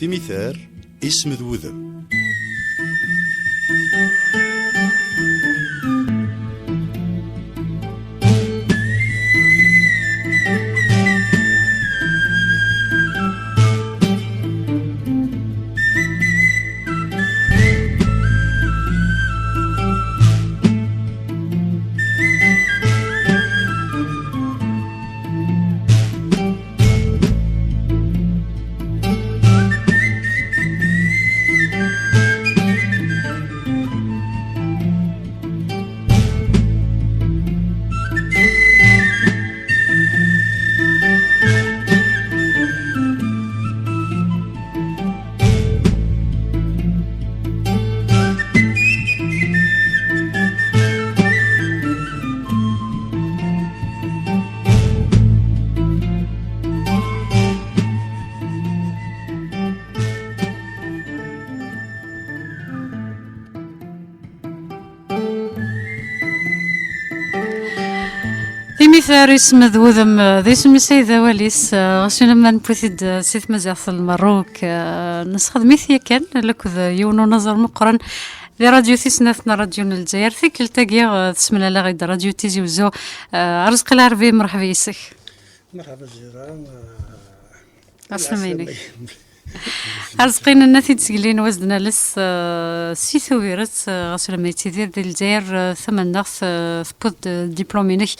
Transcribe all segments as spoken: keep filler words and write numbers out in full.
Imitar, isem d wudem. Timitar, isem d wudem, d isem-is ay d awal-is, eh, ɣas ulamma newwi-t-id, eh, si tmaziɣt n Lmerruk, eh, nesxedm-it yakan, akked yiwen unaẓur meqqren di radyu tis snat n radyu n Lezzayer. Tikkelt-agi, eh, tessemlaleɣ-id radyu Tizi Uzzu. Eh, Arezqi Lɛerbi, merḥba yes-k. Merḥba Zira, eh, Ɛeslama-inek. Arezqi, nenna-t-id seg lin was d-nales, eh, si Tubiret, eh, ɣas ulamma yettidir di Lezzayer, eh, tamennaɣt, eh, tewwiḍ-d, eh, diplum-inek,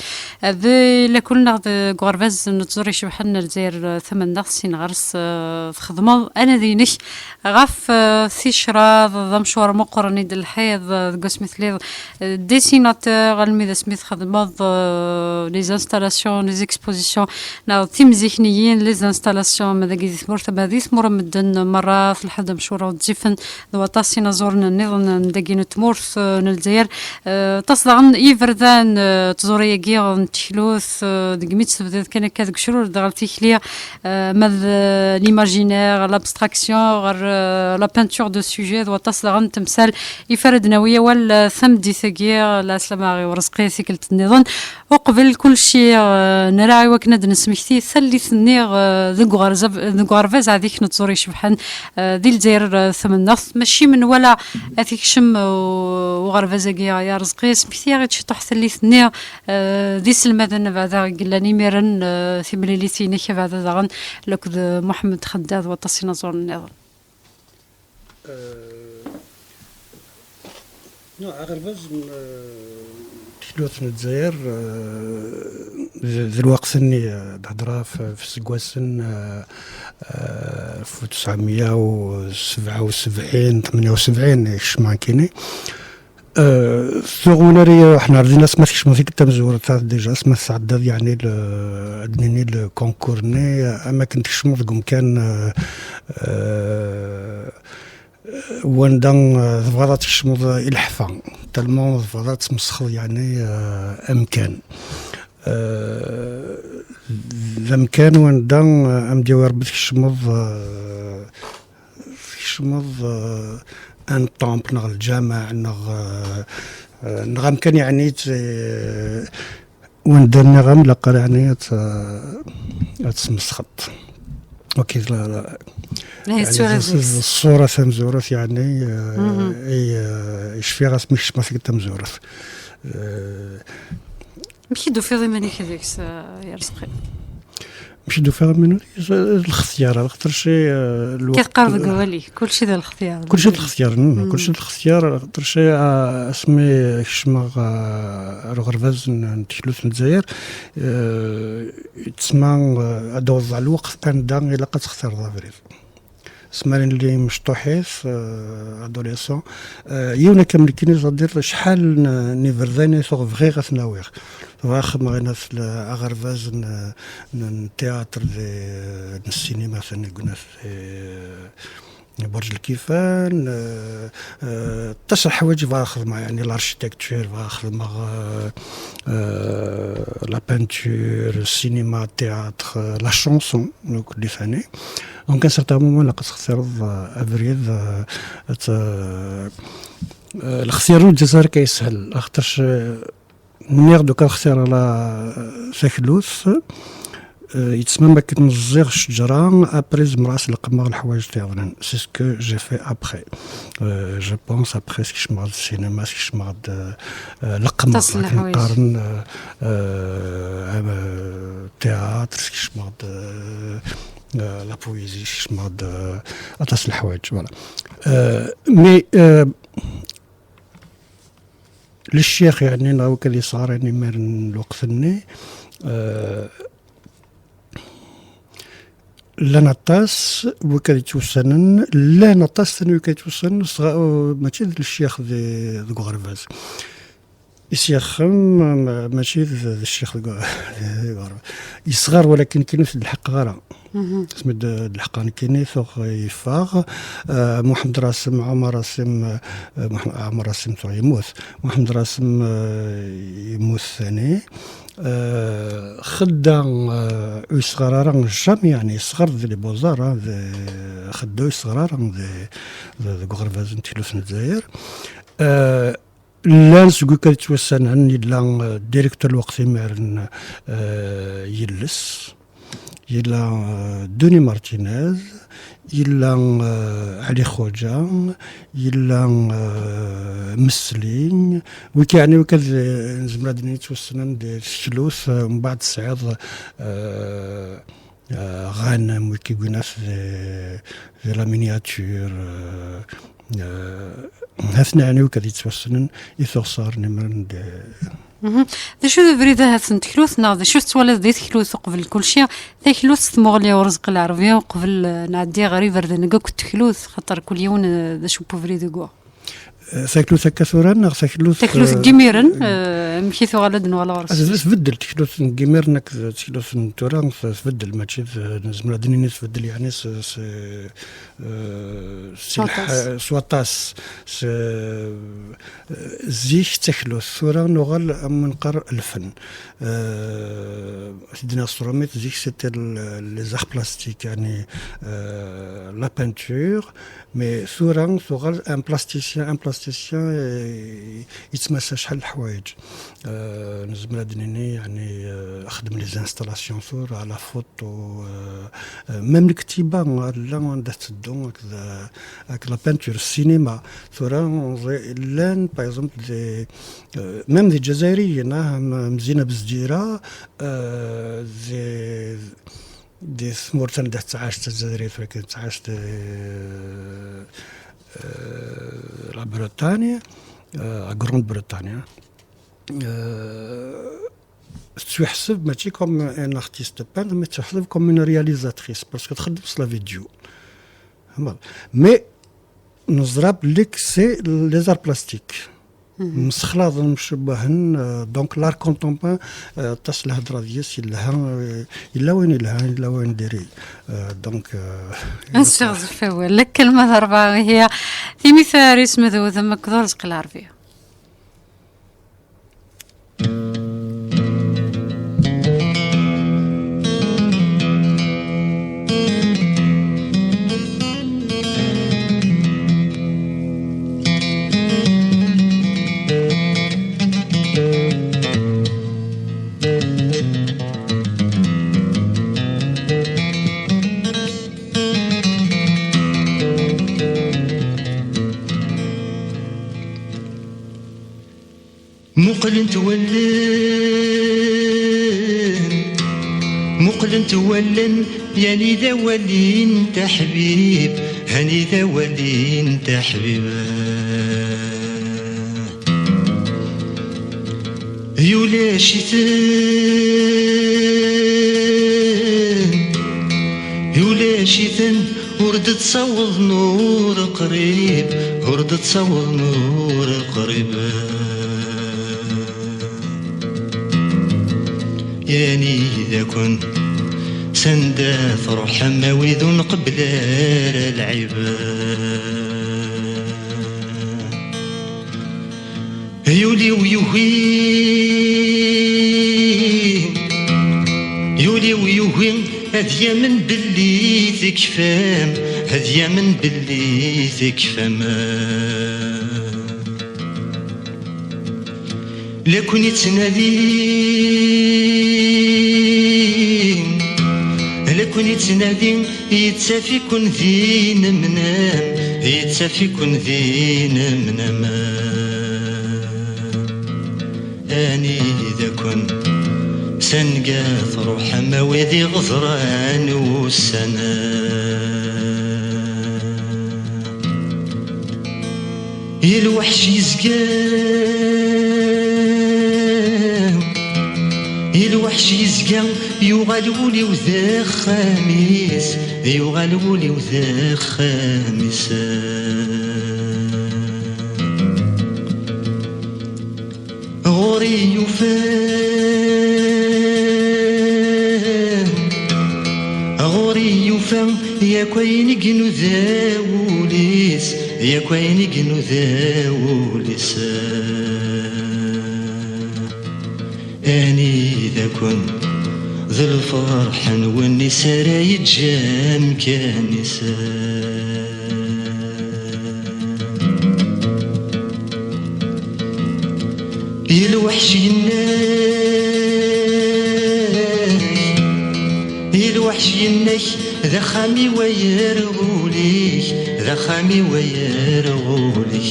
eh, di lakul neɣ deg uɣerbaz n tẓuri icebḥen n Lezzayer, eh, tamennaɣt, sin ɣer-s, eh, txedmeḍ anadi-inek ɣef, eh, ticraḍ, d amecwar meqqren i d-telḥiḍ, eh, deg wasmi telliḍ, eh, dessinateur, almi d asmi txedmeḍ, eh, les installations, les expositions, neɣ timzikniyin, les installations, ma dagi di tmurt, ma di tmura n medden merra, telḥa-d amcur ɣezzifen d waṭas inaẓuren nniḍen n dagi n tmurt, eh, n Lezzayer. Eh, aṭas daɣen n yiberdan, eh, tẓuri-agi n teklut, eh, degmi tt-tebdiḍ kan akka deg ucrur, ɣer tikli, eh, ma d, eh, l'imaginaire, l'abstraction, ɣer, eh, la peinture de sujet, d waṭas daɣen n temsal. Ifa ara d-nawi awal, eh, tameddit-agi, eh, lɛeslama ɣer Urezqi, tikkelt nniḍen. Uqbel kulci, eh, nraɛ i wakken ad d-nesmekti tallit-nni, eh, deg uɣerzab-, deg uɣerbaz ɛad-ik n tẓuri icebḥen, eh, di Lezzayer, eh, tamennaɣt. Mačči menwala ad t-ikcem, eh, uɣerbaz-agi, ay Arezqi, smekti-yaɣ-id ciṭuḥ tallit-nni, eh, d iselmaden beɛda i yellan imiren, eh, timlilit-inek beɛda daɣen akked, eh, Muḥemmed Xeddad, waṭas inaẓuren nniḍen. Eh, no, aɣerbaz n, eh, teklut n Lezzayer, eh, d, d lweqt-nni, eh, d hedra f, f seggasen, eh, eh, f tesɛemya u sebɛa u sebɛin, tmenya u sebɛin, ikcem akini. Eh, tuɣ ula ri-, ḥna ar din asma tkecmeḍ tikkelt tamezwarut, déjà asma tesɛeddaḍ, yeɛni, le, ad nini, le concours-nni, am akken tkecmeḍ deg umkan, eh, eh, wanda, eh, tebɣiḍ ad tkecmeḍ i leḥfa, tellement tebɣiḍ ad tmesxeḍ, yeɛni, eh, amkan. Eh, d amkan wanda, eh, am d-yawi Rebbi tkecmeḍ, eh, tkecmeḍ, eh, un temple neɣ lǧameɛ neɣ, eh, eh, neɣ amkan, yeɛni, t-, eh, wanda nniɣ-am laqar, yeɛni, ad t-, ad tesmesxeḍ. Ok, la, la. Yeɛni, yettwali d, d ṣṣura tamezwarut, yeɛni, eh, i, eh, i cfiɣ asmi kecmeɣ tikkelt tamezwarut. Eh, Amek i d-tufiḍ iman-ik deg-s, eh, ay Arezqi? Amek i d-ufiɣ iman-iw deg-s? D lxetyar, lxetyar, eh, lweqt. Kif teqqareḍ deg wawal-ik, kulci d lxetyar. Kulci d lxetyar, non, non, kulci d lxetyar, lxetyar, eh, asmi kecmeɣ, eh, ar uɣerbaz n, n teklut n Lezzayer, eh, yettma, eh, ad d-awḍeḍ ɣer lweqt anda ilaq ad textireḍ abrid. Asmi ara nelli mecṭuḥit, eh, adolescent, eh, yiwen akka am nekkini, c'est-à-dire acḥal n, n iberdan i tuɣ bɣiɣ ad ten-awiɣ. Bɣiɣ ad xedmeɣ inat l-, aɣerbaz n, n, n théâtre, d, n ssinima, atan deg unat, eh, Burj Lkifan, eh, eh, aṭas n ḥwayeǧ bɣiɣ ad xedmeɣ, yeɛni l'architecture, bɣiɣ ad xedmeɣ, eh, eh, la peinture, cinéma, théâtre, eh, la chanson, donc di thani. Donc, à un certain moment, ilaq ad textireḍ, euh, abrid, euh, ad, euh, euh, lextyar ur d-yettili ara akka yeshel, axaṭer, euh, nniɣ-d, ukan xtireɣ la, euh, taklut, Euh, yettmam akken ẓẓiɣ ccǧera, après zemreɣ ad s-leqqmeɣ leḥwayeǧ tiḍnin. C'est ce que j'ai fait après. Euh, je pense après skecmeɣ-d ssinima, skecmeɣ-d, euh, leqqmeɣ, aṭas n akken leḥwayeǧ. Qqaren, euh, euh, euh, théâtre, skecmeɣ-d, euh, euh, la poésie, skecmeɣ-d, euh, aṭas n leḥwayeǧ, voilà. Euh, mais, euh, lecyax, yeɛni, neɣ wid yesɣarayen imiren n lweqt-nni, euh, llan aṭas n wid yettwassanen, llan aṭas n wid yettwassanen, sɣa-, mačči d lecyax di, deg uɣerbaz. Isyaxem, ma-, mačči d, d ccix deg, deg uɣerbaz. Yesɣar, walakin kinu s d-lḥeqq ara. Asmi d-, d-lḥeqq nekkini, tuɣ yeffeɣ. Euh, Muḥend Rasim, Ɛumar Rasim, euh, Muḥ-, Ɛumar Rasim tuɣ yemmut. Muḥend Rasim, euh, yemmut thani. Euh, Xedda, euh, ur yesɣar ara jamais, yeɛni, yesɣar di les beaux-arts, ah, di, Xedda ur yesɣar ara di, di, deg uɣerbaz n teklut n Lezzayer. Euh, Llan seg wid yettwassanen, yella, euh, directeur lweqt imiren, euh, yiles, yella, euh, Denis Martinez, yella, euh, Ali Xoja, yella, euh, Mesli, wid yeɛni, wid, euh, nezmer ad nini yettwassnen di teklut, euh, mbeɛd tesɛiḍ, euh, euh, Ghanem, wid yettwassanen di, di la miniature, euh, euh, ha-ten-a yeɛni wid yettwassnen i tuɣsar n imiren d- Mhm. D acu d ubrid ahat n teklut, neɣ d acu tettwaliḍ di teklut uqbel kulci? Taklut s tmuɣli Urezq Lɛerbi, uqbel, euh, nɛeddi ɣer iberdan akk n teklut, xaṭer kul yiwen, euh, d acu n ubrid i yuɣ. Eh, taklut akka tura neɣ taklut, taklut n eh, yimiren, eh, amek i tuɣal ad d-nuɣal ɣur-s? Tbeddel teklut n yimiren akked teklut n tura, tbeddel, mačči d, nezmer ad d-nini tbeddel, yeɛni s, s, eh, s lḥ-, s waṭas. S waṭas. S, eh, zik d taklut, tura nuɣal am neqqar lfen. Eh, d-nniɣ s trumit, zik c'était le, les arts plastiques, yeɛni, eh, la peinture, mais tura tuɣal un plasticien, un plasticien, eh, yettmassa acḥal n leḥwayeǧ. Eh, nezmer ad d-nini, yeɛni, eh, xdem les installations tura, la photo, eh, eh, même lektiba, la anda tetteddu akked, eh, akked la peinture, cinéma. Tura, llan, par exemple, des, eh, même des Jazzayriyen, ah, am, am Zina Bezdira, eh, des, di tmurt anda tettɛac Tazzayrit, walakin tettɛac di, eh, la Bretagne, eh, la Grande-Bretagne. Eh, tettwaḥseb mačči comme un artiste peintre, mais tettwaḥseb comme une réalisatrice, parce que txeddem s la vidéo. Fhmeḍ? Mais neẓra belli que c'est les arts plastiques. Msexlaḍen, mcebbahen, euh, donc l'art contemporain, euh, aṭas lhedra deg-s, yelha, euh, yella wayen yelhan, yella wayen diri. Euh, donc, euh, ad nsiɣzef awal. Lkelma d rebɛa, ihi timi taris medwudem akked Urezq Lɛerbi. Muqlent wallen, muqlent wallen, yani d awali n taḥbib, hani d awali n taḥbib. Yulac-iten, yulac-iten, ur d-ttaweḍ nur qrib, ur d-ttaweḍ nur qrib. Yani d akun, sanda truḥem a wid ur nqebbel ara lɛib. Yuli-w yugi, yuli-w yugi, ad yamen belli tekfam, ad yamen belli tekfam. La ken-ittnadi, Ken-ittnadi, yettaf-iken di nemnam, yettaf-iken di nemnam. Anida-ken sanga truḥem, a wid iɣeẓran ussan? I lweḥc yezga, i lweḥc yezga, yuɣal wul-iw d axxam-is, yuɣal wul-iw d axxam-is. Ɣur-i yufa, ɣur-i yufa, yak ayen i inuda wul-is, yak ayen i inuda wul-is. Anida-ken d lferḥ n win-is ara yeǧǧ amkan-is? I lweḥc yenna-k, i lweḥc yenna-k, d axxam-iw ay arɣul-ik, d axxam-iw ay arɣul-ik.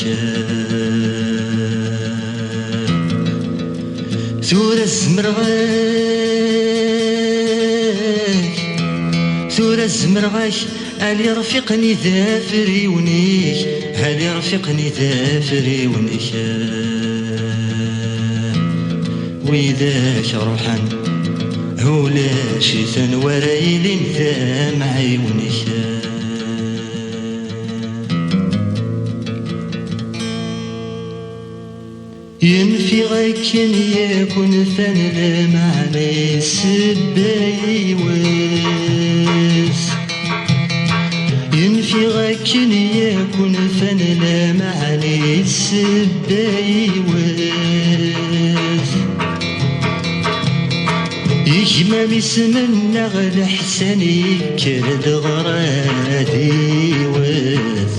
Tura zemreɣ-ak, tura zemreɣ-ak, ali rfiqen-i d afriwen-ik, ali rfiqen-i d afriwen-ik. Widak ruḥen, ulac-iten wara yilin d amɛiwen-ik. Yenfiɣ akken yakk unfan, lameɛna yessebba yiwet. Yenfiɣ akken yakk unfan, lameɛna yessebba yiwet. Gma-m isem-nneɣ Leḥsan, yekker-d ɣer ad iwet.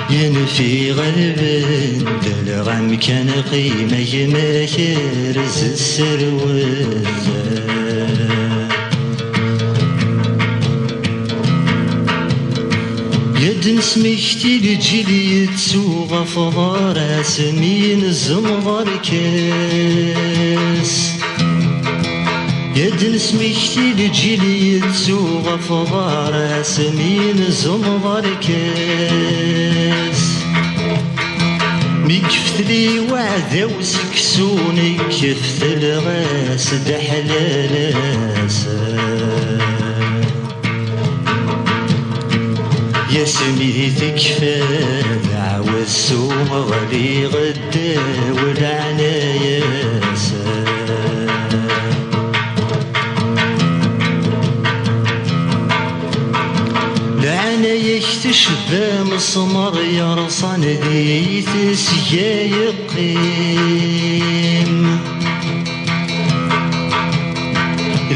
Yenfi ɣelben-d lɣam kan, qima gma-k rez sserwet. Yad nesmekti lǧil yettu ɣef ḍar-as mi yenẓem ɣer-kas. Yad nesmekti lǧil yettu ɣef ḍar-as mi yenẓem ɣer-kas. Mi yeftel i uɛdaw seksu, nekk fetleɣ-as-d aḥlalas. Yasmi tekfa dɛwa-s, ɣliɣ ddaw leɛnaya-s. Leɛnaya-k tecba amesmar yerṣan di tesga yeqqim.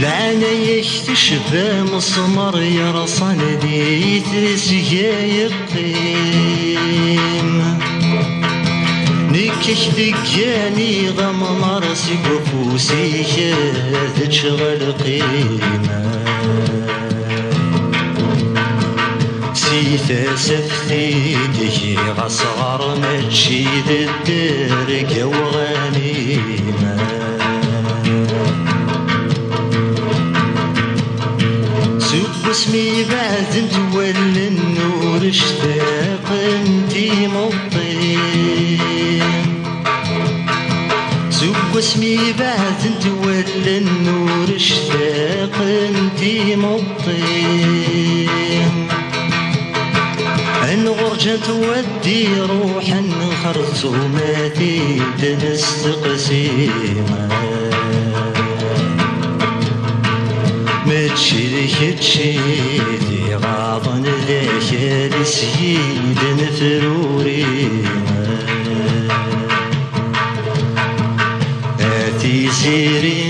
Leɛnaya-k tecba amesmar yerṣan di tesga yeqqim. Nekk ak-d-gganiɣ amnar seg ufus-ik, ad ččeɣ lqima. Si tasaft i d-giɣ asɣar, mačči d dderga uɣanim. Seg wasmi beɛdent wallen, ur ctaqent imeṭṭi. Seg wasmi beɛdent wallen, ur ctaqent imeṭṭi. Anɣur ǧant waddi ruḥen, xerṣum ad t-id-nesteqsi. Mačči d kečč i d-iɣaḍen, d akal i s-yiden fruri. A Tiziri,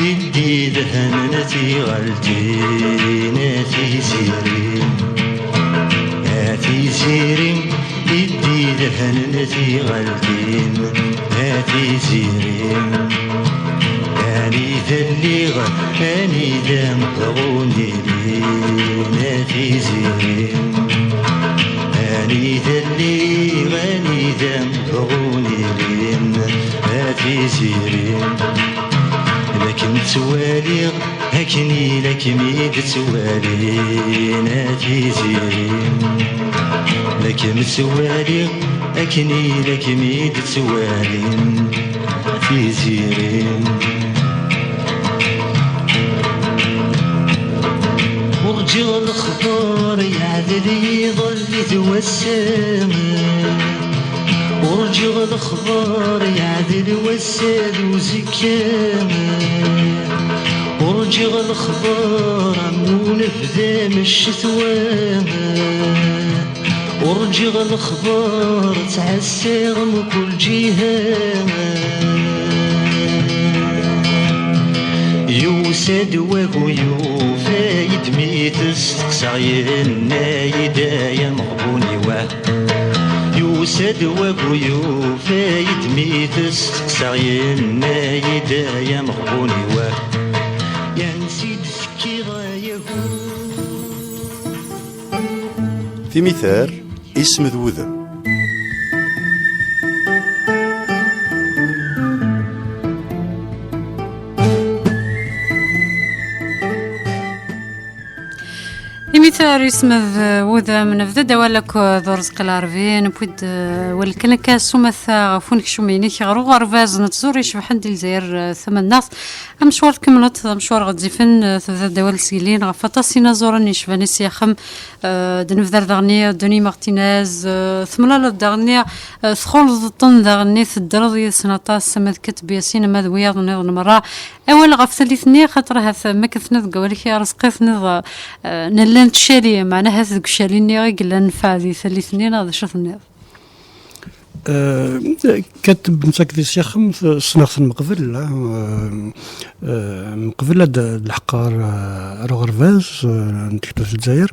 i d-idehnen tiɣaltin, a Tiziri. A Tiziri, i d-idehnen tiɣaltin, a Tiziri. A Anida lliɣ, anida ɣur-ilin a Tiziri. Anida lliɣ, anida ɣur-ilin a Tiziri. La kem-ttwaliɣ akken i la kem-id-ttwalin a Tiziri. La kem-ttwaliɣ akken i la kem-id-ttwalin a Tiziri. Ur ǧǧiɣ lexbar yeɛdel yiḍelli d wass-a. Ur ǧǧiɣ lexbar yeɛdel wass-a d uzekka. Ur ǧǧiɣ lexbar am unebdu am ccetwa. Ur ǧǧiɣ lexbar ttɛassaɣ mkul ǧiha. Yusa-d wagu yufa-yi-d mi testeqsaɣ, yenna-yi-d ay ameɣbun-iw ah. Yusa-d wagu yufa-yi-d mi testeqsaɣ, yenna-yi-d ay ameɣbun-iw ah. Yansi d-tekkiɣ ay agu. Timitar, isem d wudem. Imitar, isem d wudem, nebda-d awal akked Urezqi Lɛerbi, newwi-d, eh, awal kan akka s umata ɣef unekcum-inek ɣer uɣerbaz n tẓuri icebḥen di Lezzayer, eh, tamaneɣt. Amecwar tkemmleḍ, d amecwar ɣezzifen, eh, tebda-d awal seg lin ɣef waṭas inaẓuren yecban isyaxem, eh, d nebder daɣenni Denis Martinez, eh, temlaleḍ daɣenni, eh, txulḍeḍ-ten daɣenni, teddreḍ yid-sen aṭas, ama d Kateb Yasin, ama d wiyaḍ nniḍen merra. Awal ɣef tallit-nni, xaṭer ahat ma akka tenniḍ deg awal-ik, Arezqi, tenniḍ, eh, nella nettcali, meɛna ahat deg ucali-nni i yella nnfeɛ di tallit-nni, neɣ d acu tenniḍ? Eh, Kateb netta akked isyaxem, ssneɣ-ten meqbel, la, eh, eh, meqbel ad d-leḥqeɣ ar, ar uɣerbaz, eh, n tektut Lezzayer.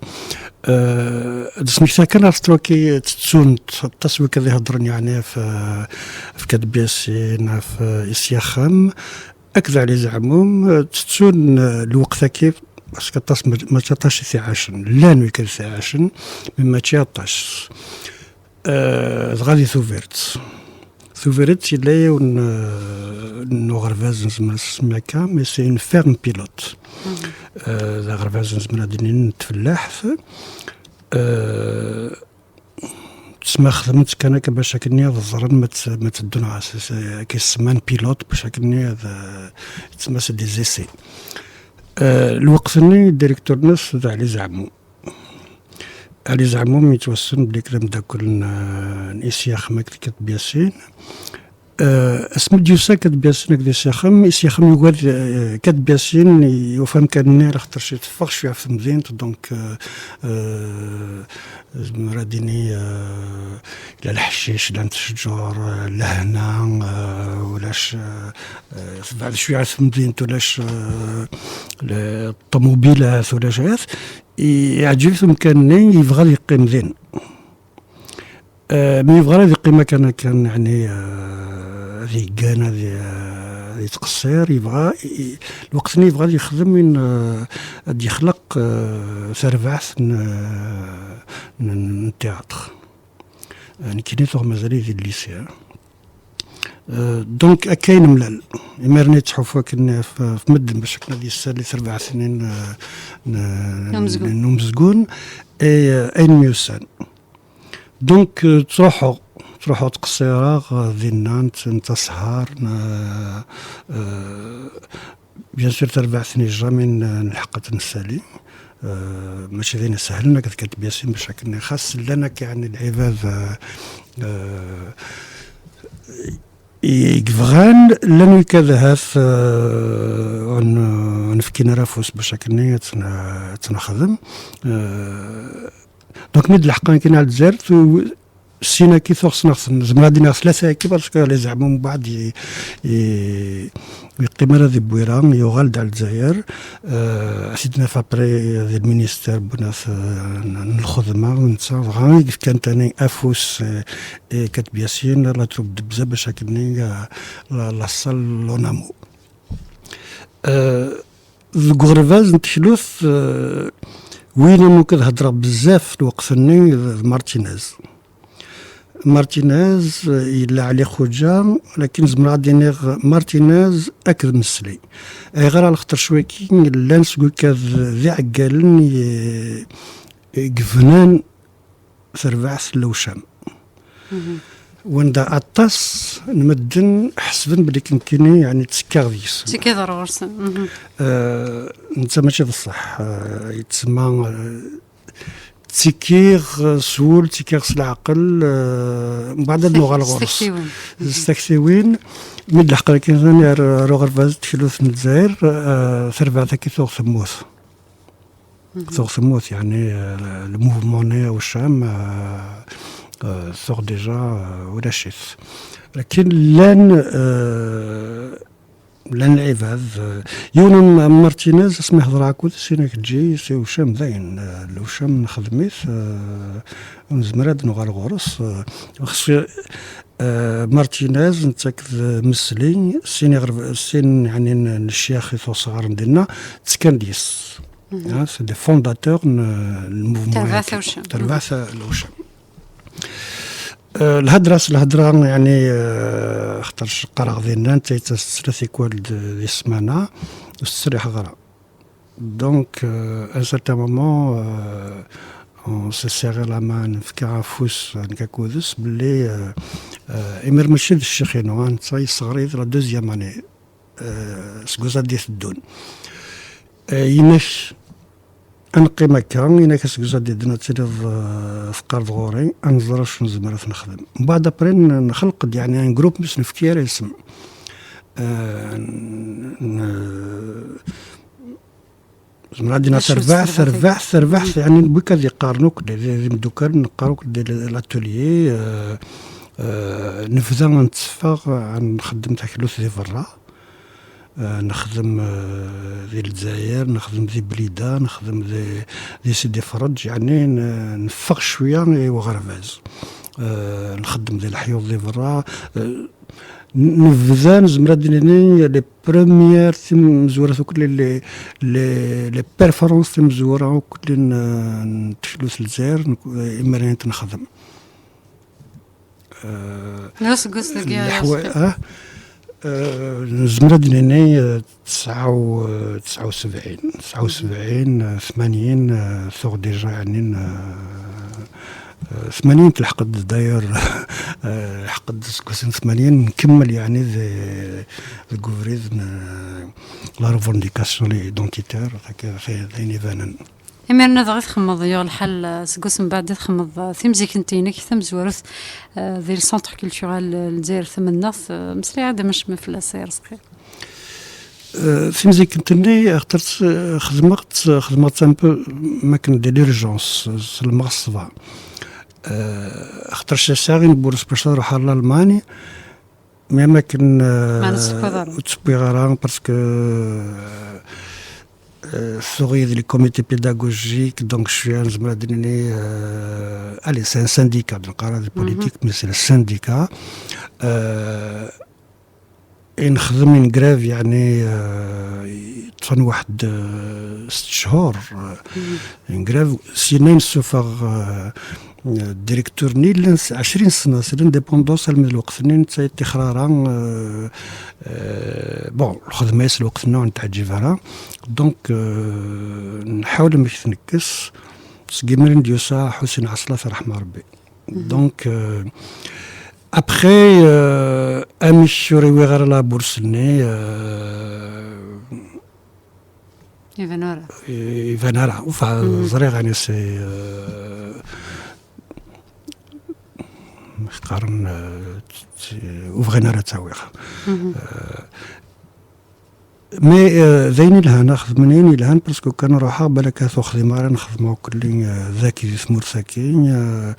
Eh, ad d-smektiɣ kan ar tṛuki ttettunt aṭas wid ad iheddren, yeɛni, ɣef, eh, ɣef Kateb Yasin, ɣef, eh, isyaxem, akked Ɛli Zeɛmum, eh, ttettun, eh, lweqt-agi, parce que aṭas ma-, mačči aṭas i t-iɛacen. Llan wid i t-iɛacen, mais mačči aṭas. Eh, dɣa di Tubiret. Tubiret yella yiwen, eh, n uɣerbaz nezmer ad s-nsemmi akka, mais c'est une ferme pilote. Eh, d aɣerbaz nezmer ad d-nini n tfellaḥt. Eh, tesma xedmen-tt kan akka bac akken ad ẓren ma tt-, ma tteddun ɣas, s-, akka yessemman pilote, bac akken ad, eh, tesma c'est des essais. Eh, lweqt-nni, directeur-nnes d Ɛli Zeɛmum. Ɛli Zeɛmum yettwassen belli d ameddakel n, n Isyaxem akked Kateb Yasin. Eh, asmi d-yusa Kateb Yasin akked Isyaxem, Isyaxem yugar, eh, Kateb Yasin, yufa amkan-nni, axaṭer teffeɣ cwiya ɣef temdint, donc, eh, eh, zemreɣ ad d-iniɣ, eh, la lḥecic, llant ccǧur, eh, lehna, eh, ulac, eh, eh, tebɛed cwiya ɣef temdint, ulac, eh, le-, ṭṭumubilat, ulac ayat. I-, iɛǧeb-it umkan-nni, yebɣa ad yeqqim din. Eh, mi yebɣa ad yeqqim akken, akken, yeɛni, eh, ad yeggan, ad y-, ad yettqeṣṣir, yebɣa, i-, i-, lweqt-nni yebɣa ad yexdem win, eh, ad yexleq, eh, tarbaɛt n, n, n théâtre. Eh, nekkini tuɣ mazal-iyi di lycée. Eh, donc, akka i nemlal. Imiren yettḥuffu akken ɣef, ɣef medden bac akken ad yessali tarbaɛt-nni n, n, n umezgun. N umezgun, i, eh, ayen myussan. Donc, eh, ttruḥuɣ, ttruḥuɣ ttqeṣṣireɣ, eh, dinna, n, n tasehar, n, eh, bien sûr, tarbaɛt-nni jamais n, nlḥeq ad tt-nessali. Eh, mačči d ayen isehlen akked Kateb Yasin bac akken xas llan akka, yeɛni, lɛibad, eh, eh, i, i yebɣan, llan wikad ahat, eh, ur n-, ur nefkin ara afus bac akken ad tt-n-, ad tt-nexdem. Eh, donc, mi d-leḥqen kan ar Lezzayer, tu-, sin-agi tuɣ ssneɣ-ten, zemreɣ ad d-iniɣ tlata-agi, parce que Ɛli Zeɛmum mbeɛd i, i, ur yeqqim ara di Bwira, yuɣal-d ar Lezzayer. Eh, ad t-id-naf après di lministère, bunat, eh, n, n lxedma, netta dɣa i yefkan tani afus, eh, i Kateb Yasin, la troupe de Bza, bac akken, eh, la, la salle en amont. Eh, deg uɣerbaz n teklut, eh, win i mumkin ad hedreɣ bezzaf lweqt-nni d, d Martinez. Martinez, eh, yella Ɛli Xuǧa, lakin zemreɣ ad d-iniɣ Martinez akked Mesli. Ayɣer? Ala xaṭer cwaki llan seg ukad d iɛeggalen i, i yebnan terbaɛt n Lewcam. Wanda aṭas n medden ḥesben belli nekkini, yeɛni, ttekkaɣ deg-s. Ttekkaḍ ar ɣur-sen. Eh, netta mačči d ṣṣeḥ. Eh, yettsemma, eh, ttekkiɣ s wul, ttekkiɣ s leɛqel, eh, mbeɛd ad nuɣal ɣur-s. S taktiwin. S taktiwin. Mi d-leḥqeɣ kan ar, ar uɣerbaz n teklut n Lezzayer, eh, tarbaɛt-agi tuɣ temmut. Tuɣ temmut, yeɛni, eh, le mouvement-nni Awcam, eh, eh, tuɣ déjà, eh, ulac-it. Lakin llan, eh, llan lɛibad, eh, yiwen am, am Martinez, asmi hedreɣ akked-s, yenna-k eǧǧ-iyi s Awcam dayen, eh, Lewcam nexdem-it, eh, ur nezmir ad nuɣal ɣur-s, eh, xs, eh, Martinez, netta akked Mesli, sin iɣerb-, sin, yeɛni, n, n ccyax i tuɣ sɣaren dinna, ttekkan deg-s. Ah, c'est des fondateurs n, n mouvement Terbaɛt Awcam. Terbaɛt Awcam. Eh, lhedra s lhedra, yeɛni, eh, xaṭerc qqareɣ dinna, netta yettas tlata tikwal d, di ssmana, ur tettserriḥeḍ ara. Donc, euh, à un certain moment, euh, on s'est serré la main, nefka afus, nekk akked-s, belli, euh, euh, imir mačči d ccix-inu, ah, netta yesseɣri-d la deuxième année, euh, seg wass ad d-iteddun. Eh, yenna-k, ad neqqim akka, yenna-k, seg uzadiden ad tiliḍ, eh, teqqareḍ ɣur-i, ad nẓer acu nezmer ad t-nexdem. Mbeɛd, après, n-, nxelq-d, yeɛni, un groupe, mi s-nefki ara isem. Eh, n-, n-, zemreɣ ad d-iniɣ d acu terbaɛt, terbaɛt, terbaɛt, terbaɛt, yeɛni, n wik ad yeqqaren akk, d, d, d imeddukal, neqqar akk di l'atelier, eh, eh, nebda ad netteffeɣ, ad nxeddem taklut di berra. Eh, nexdem, eh, di Lezzayer, nexdem di Blida, nexdem di, di Sidi Ferrej, yeɛni n-, neffeɣ cwiya i uɣerbaz. Eh, nxeddem di leḥyuḍ di berra. Eh, n-, nebda, nezmer ad d-nini, les premières timezwura akk, les, les, les, les performances timezwura akk n, n teklut n Lezzayer, nek-, imir-nni i tent-nexdem. Eh, d aseggas dagi, leḥwa-, ah, eh, nezmer ad d-nini, eh, tesɛa u, eh, tesɛa u sebɛin, tesɛa u sebɛin, eh, tmanyin, eh, tuɣ déjà, yeɛni, eh, eh, tmanyin telḥeq-d, d'ailleurs, eh, lḥeq-d seg wass n tmanyin, nkemmel, yeɛni, de-, deg ubrid n, eh, la revendication identitaire, d ayen ibanen. Imir-nni dɣa i txemmeḍ, yuɣ lḥal, eh, seg wass mbeɛd i txemmeḍ, eh, timzikkent-inek tamezwarut, eh, di le Centre Culturel, eh, Lezzayer Tamennaɣt, eh, meslay-aɣ-d amacemma fell-as, ay Arezqi. Eh, timzikkent-nni, axaṭer, eh, xedmeɣ-tt, xedmeɣ-tt un peu, makken de l'urgence, s lmeɣṣba. Eh, axaṭer sɛiɣ ineggura bac ad ruḥeɣ ar Lalman, mais am akken, eh, ur tt-wwiɣ ara, parce que, eh, tuɣ-iyi di le comité pédagogique, donc cwiya nezmer ad d-nini, eh, allez, c'est un syndicat, donc ara di politique, mais c'est le syndicat. Eh, i nexdem une grève, yeɛni, eh, ṭṭfen waḥed, eh, sett chehur, eh, une grève, syenna i nessufeɣ, eh, directeur-nni llan s-, ɛecrin sna, c'est l'indépendance, almi d lweqt-nni netta yeṭṭixer ara, eh, eh, bon, lxedma-is lweqt-nni ur nettɛeǧǧib ara. Donc, eh, nḥawel amek t-nekkes, seg imir i d-yusa Ḥusin Ɛeṣlat, ṛeḥma Ṛebbi. Donc, eh, après, eh, amek ur iwiɣ ara la bourse-nni, eh, Iban ura. Iban ara. Enfin, ẓriɣ, yeɛni, c'est, euh, qqaren, euh, t-, t-, ur bɣin ara ad tt-awiɣ. Euh, mais, euh, d ayen ilhan, xedmen ayen ilhan, parce que kan ruḥeɣ, balak ad ur xdimeɣ ara, nxedmeɣ akk-, euh, daki di tmurt-agi, euh,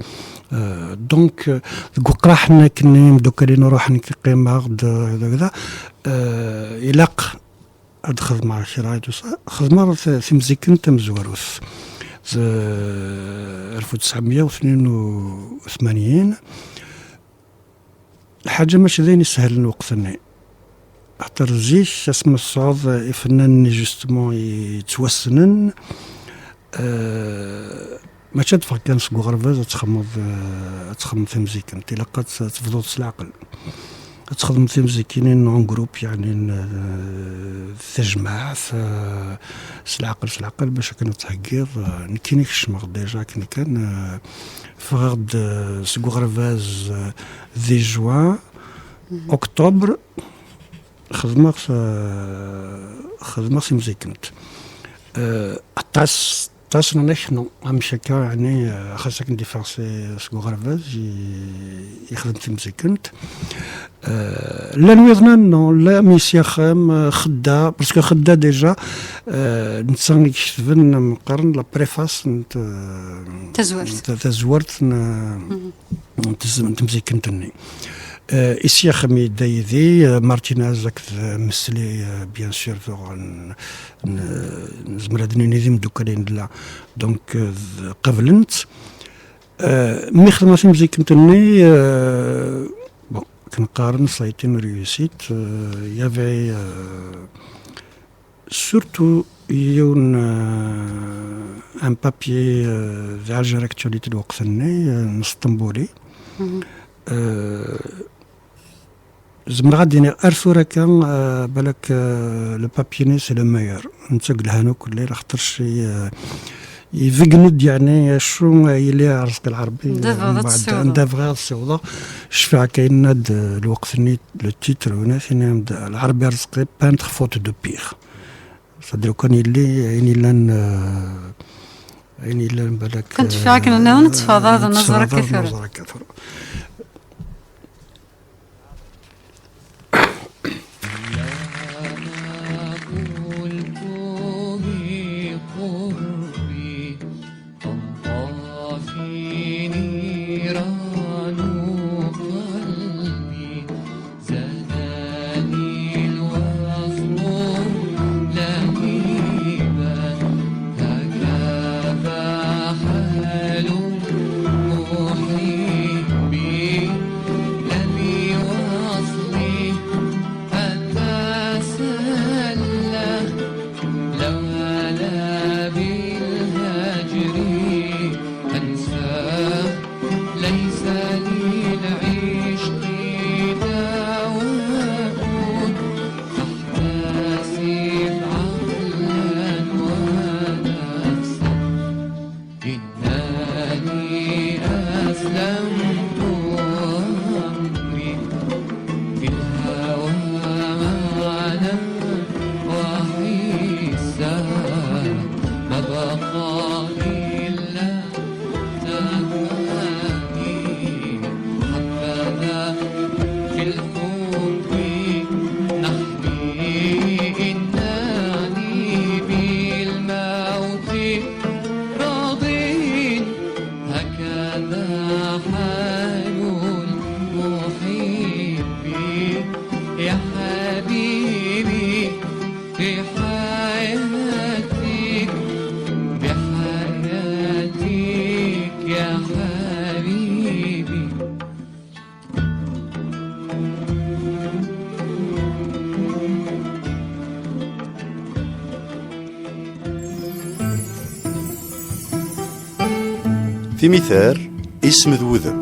euh, donc, euh, deg uqraḥ-nni akken imeddukal-inu ruḥen, nekk qqimeɣ-d, euh, da, da, euh, ilaq ad xedmeɣ kra i tusa. Xedmeɣ t-, timzikkent tamezwarut. Z-, alef u tesɛemya u tnin u tmanyin. Lḥaǧa mačči d ayen isehlen lweqt-nni. Axaṭer zik, asmi tesɛuḍ ifennanen justement yettwassnen, euh, mačči ad teffeɣ kan seg uɣerbaz ad txedmeḍ, euh, ad txedmeḍ timzikent. Ilaq ad t-, ad tebduḍ s leɛqel. Ad txedmeḍ timzikin en groupe, yeɛni, euh, tajmaɛt, euh, s leɛqel, s leɛqel, bac akken ad theggiḍ. Euh, nekkini kecmeɣ déjà akken kan, euh, ffɣeɣ-d, euh, seg uɣerbaz, euh, di juin, octobre, xedmeɣ, euh, xedmeɣ timzikent. Euh, aṭas, aṭas n anek, non, amek akka, yeɛni, euh, xas akken d-iffeɣ si, seg uɣerbaz, i, ixdem timzikent. Euh, llan wiḍen, non, la mi s-yaxxam, euh, xedda, parce que xedda déjà, euh, netta i iketben, am qqaren, la préface n t-, Tazwart. Ta-, tazwart n, n tez-, n temzikent-nni. Euh, i s-yaxxam yedda yid-i, euh, Martinez akked, euh, Mesli, euh, bien sûr, tuɣ n-, n-, nezmer ad nini d imeddukal i nella. Donc, euh, d-, qablen-tt. Euh, mi xedmeɣ timzikent-nni, euh, bon, akken qqaren, ça a été une réussite. Euh, il y avait, euh, surtout yiwen, euh, un papier, euh, d Alger Actualité lweqt-nni, euh, n Sṭembuli. Euh, zemreɣ ad d-iniɣ ar tura kan, euh, balak, euh, le papier-nni c'est le meilleur. Netta deg lhan akk lli, laxaṭerc i, euh, ibeggen-d, yeɛni, acu yili Arezqi Lɛerbi, Anda bɣiḍ ad mbeɛd, tessiwḍeḍ. Anda bɣiɣ ad ssiwḍeɣ. Cfiɣ akka yenna-d, euh, lweqt-nni, le titre, winna, yenna-d, Lɛerbi Arezqi, peintre faute de pire. C'est-à-dire, kan yelli, ayen yellan, euh, ayen yellan balak, Kan teffiɣ akken nniḍen, euh, ttfaḍaḍ, anaẓur akka tura. Anaẓur akka tura. Timitar, isem d wudem.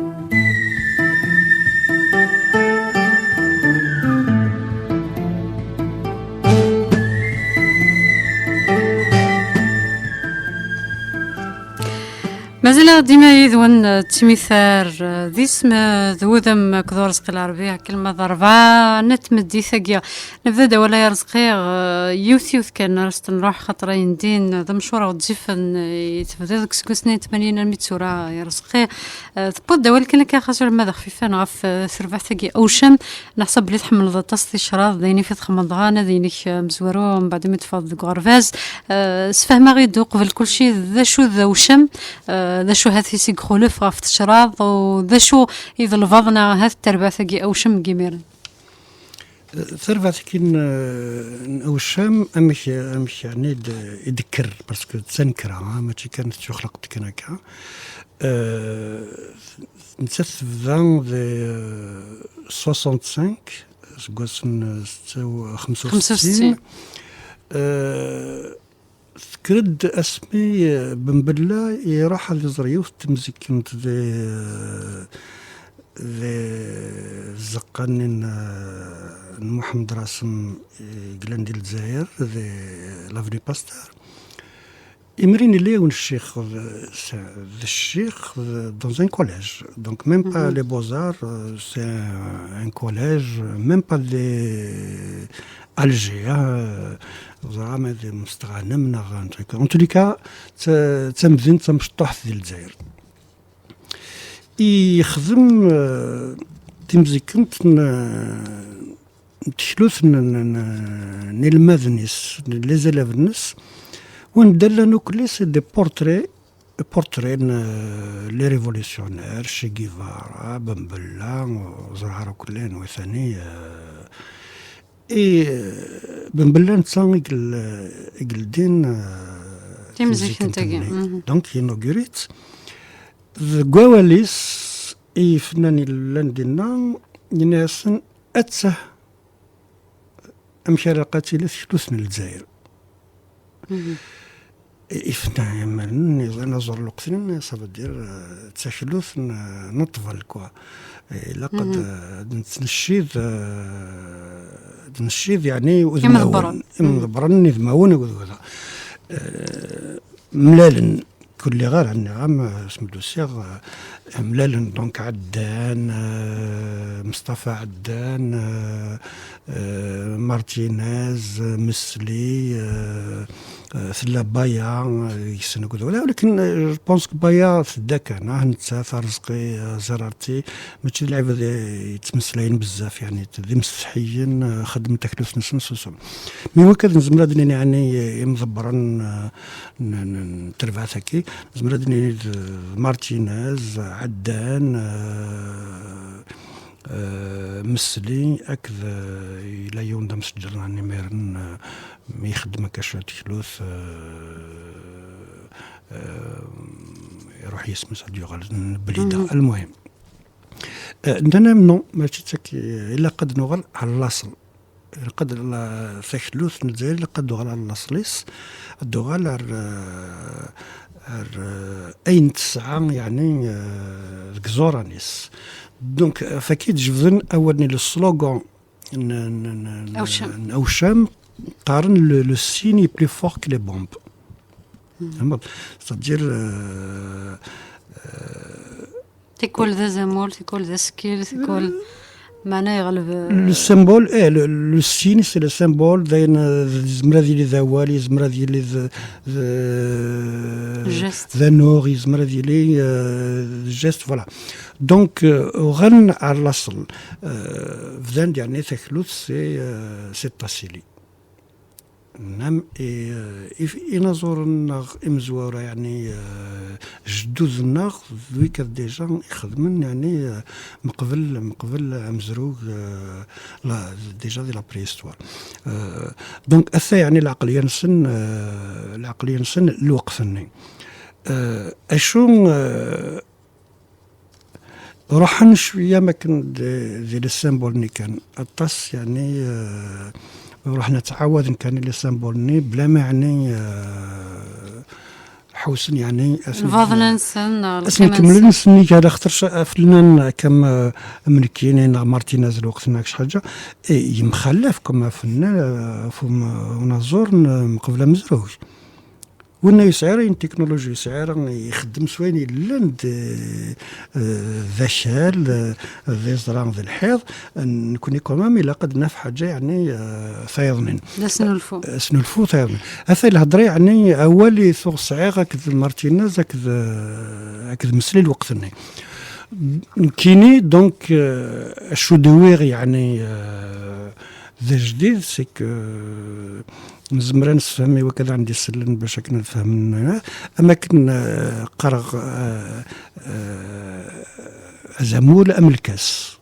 Mazal-aɣ dima yid-wen, eh, d timitar, eh, d isem, eh, d wudem akked Urezqi Lɛerbi, akken ma d rebɛa n tmeddit-agi. Nebda-d awal ay Arezqi, eh, yiwet yiwet kan ara s-tenruḥ, xaṭer ayendin d amcur ɣ-d-zifen, eh, tebdiḍ deg iseggasen n tmanyin armi d tura ay Arezqi. Eh, tewwiḍ-d awal kan akka, xas ulamma d axfifan, ɣef, eh, terbaɛt-agi Awcam. Neḥseb belli tḥemmleḍ aṭas ticraḍ, d ayen i fi txemmeḍ dɣa anadi-inek, eh, amezwaru, mbeɛd mi teffɣeḍ deg uɣerbaz. Eh, sfehmeɣ-id uqbel kulci d acu d Awcam, eh, d acu hat i s-ixulef ɣef tecraḍ, u d acu i d lbaḍna hat terbaɛt-agi Awcam deg imiren? Tarbaɛt-agi n, n Awcam, amek, amek yeɛni d, i d-tekker, parce que d tanekra, ha, mačči kan tettuxleq-d kan akka. Euh, nettat tebda di, euh, soixante-cinq, seg wass n setta u xemsa u settin. Xemsa u settin. Eh, tekker-d asmi, eh, Ben Bella iruḥ ad iẓer yiwet n temzikent di, di tzeqqa-nni n, eh, n Muḥemmed Rasem, eh, i yellan di Lezzayer, di l'avenue Pasteur. Imir-nni yella yiwen ccix, d, d ccix, d, dans un collège. Donc, même pas les beaux-arts, euh, c'est un, un collège, même pas des Alger, hein, euh, ẓriɣ ma d Mestɣanem neɣ un truc. En tous les cas, d ta-, d tamdint tamecṭuḥt di Lezzayer. Yexdem, euh, timzikent n, n teklut n, n, n, n inelmaden-is, n les élèves-nnes, wanda llan ukli c'est des portraits, portraits n, euh, les révolutionnaires, Che Guevara, Ben Bella, ur ẓriɣ ara ukli anwa tani, euh, et, euh, Ben Bella netta i yel-, i yeldin, euh, timzikent-agi. Timzikent-nni. Donc, inaugure-itt. Deg wawal-is i yifennan yellan dinna, yenna-yasen: "Attah, amek ara ilaq ad tili teklut n Lezzayer?" I-, ifennan yamalen, iẓan aẓur lweqt-nni, ça veut dire, euh, d taklut n, n ṭṭbel, quoi. Ilaq ad, euh, ad nettneccid, euh, ad neccid, yeɛni, udmawen. Imḍebbren. Imḍebbren, idmawen, akked wada. Euh, mlalen, kulli ɣer, nniɣ-am, asmi d-usiɣ, eh, mlalen, donc, Ɛeddan, eh, Mustafa Ɛeddan, eh, eh, Martinez, eh, Mesli, eh, eh, tella Baya, eh, deg-sen akked wala, walakin, eh, je pense que Baya tedda kan, ah, nettat, Arezqi, eh, Zerarti, mačči d lɛibad, eh, yettmeslayen bezzaf, yeɛni, d imsetḥiyen, eh, xeddmen taklut-nsen s usu. Mi wakka nezmer ad nini, yeɛni, eh, imḍebbren, eh, n, n, n terbaɛt-agi. Nezmer ad nini d Martinez, Ɛeddan, eh, eh, Mesli, akked, eh, yella yiwen d amsejjer n imiren, eh, mi ixeddem akka cwiṭ teklut, eh, eh, iruḥ yisem-is ad yuɣal n Blida. Almuhim. Eh, nnan-am non, mačči d taki, ilaq ad nuɣal ɣer laṣel. Ilaq ad la-, taklut n Lezzayer ilaq ad tuɣal ɣer laṣel-is, ad tuɣal ar, eh, ar, eh, ayen tesɛa, yeɛni, eh, deg iẓuran-is. Donc, eh, faki d-jebden awal-nni, le slogan n, n, n, n, Awcam. N Awcam, qqaren le, le signe est plus fort que les bombes. Tfehmeḍ? C'est-à-dire, euh, euh, tikwal d azamul, tikwal d asekkil, tikwal, meɛna yeɣleb, euh, le symbole, eh, le, le signe, c'est le symbole, d ayen, euh, yezmer ad yili d awal, yezmer ad yili d, d, geste. D anuɣ, yezmer ad yili, euh, d geste, voilà. Donc, euh, uɣalen ar laṣel, euh, bdan-d, yeɛni, taklut, c'est, euh, c'est Tasili. Nam, i, i, inaẓuren neɣ imezwura, yeɛni, eh, jedduḍ-nneɣ, d wigad déjà ixedmen, yeɛni, eh, meqbel, meqbel amezrug, eh, la, déjà di la préhistoire. Eh, donc, ata, yeɛni, lɛeqliya-nsen, eh, lɛeqliya-nsen lweqt-nni. Eh, acu, eh, Ruḥen cwiya makken d, di les symboles-nni kan. Aṭas, yeɛni, eh, ruḥen ad ttɛawaden kan les symboles-nni, bla ma, yeɛni, eh, ḥewsen, yeɛni, ad sen-, lbaḍna-nsen, neɣ ad sen-kemmlen lqima-nsen. Sennig, ala xaṭer ca-, fell-aneɣ, kam, eh, am nekkini, neɣ Martinez lweqt-nni, neɣ c ḥaǧa, eh, yemxallaf, comme afennan, eh, f um-, unaẓur n, eh, mqebl amezruy. Winna yesɛa ara une technologie, yesɛa ara ixeddem s wayen yellan d, eh, d akal, eh, d iẓra, d lḥiḍ, nekkni quand même ilaq ad naf ḥaǧa, yeɛni, eh, tayeḍnin. D asnulfu. Eh, asnulfu tayeḍnin. Ata lhedra, yeɛni, awal i tuɣ sɛiɣ akked Martinez, akked, eh, akked Mesli lweqt-nni. Nekkini, donc, eh, acu d-uwiɣ, yeɛni, eh, d ajdid, c'est que nezmer ad nessefhem i wakk ad aɣ-d-isellen bac akken ad fehmen, eh, am akken, eh, qqareɣ, eh, eh, azamul am lkas.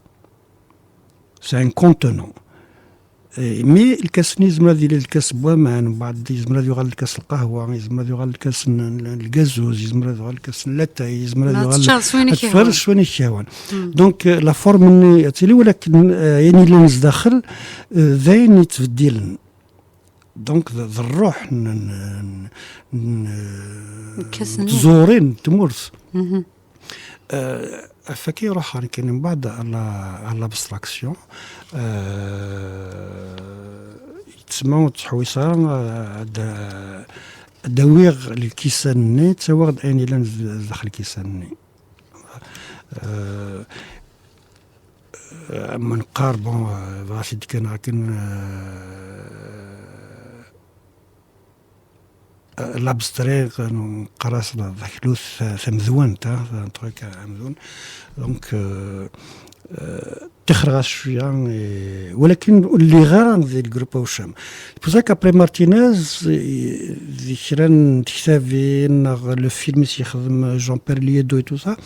C'est un contenant. Eh, mi lkas-nni yezmer ad yili d lkas n waman, mbeɛd yezmer ad yuɣal d lkas n lqahwa, yezmer ad yuɣal d lkas n, n, n lgazuz, yezmer ad yuɣal d lkas n latay, yezmer ad Ma yuɣal teččareḍ s wayen i ad teffreḍ s wayen i k-yehwan. Donc, eh, la forme-nni ad tili, walakin, eh, ayen yellan zdaxel, eh, d ayen yettbeddilen. Donc, d, d ṛṛuḥ n, n, n, n, Lkas-nni. Tẓurin n tmurt. Eh, ɣef akka i ruḥeɣ nekkini mbeɛd ɣer la, ɣer l'abstraction. Eh, yettsemma ur ttḥewwis ara, eh, ad, ad awiɣ lkisan-nni, ttawiɣ-d ayen yellan d, daxel lkisan-nni. Eh, eh, ma neqqar, bon, eh, bɣiɣ ad t-id-kan akken, eh, l'abstrait, neqqar-as d, d aklut tamedwant, hein, c'est un truc amedwan. Donc, euh, euh, ttixreɣ-as cwiya, eh, walakin ur lliɣ ara di lgrup Awcam. C'est pour ça qu'après Martinez, eh, di kra n tektabin, neɣ le film i s-yexdem Jean-Pierre Liedo et tout ça,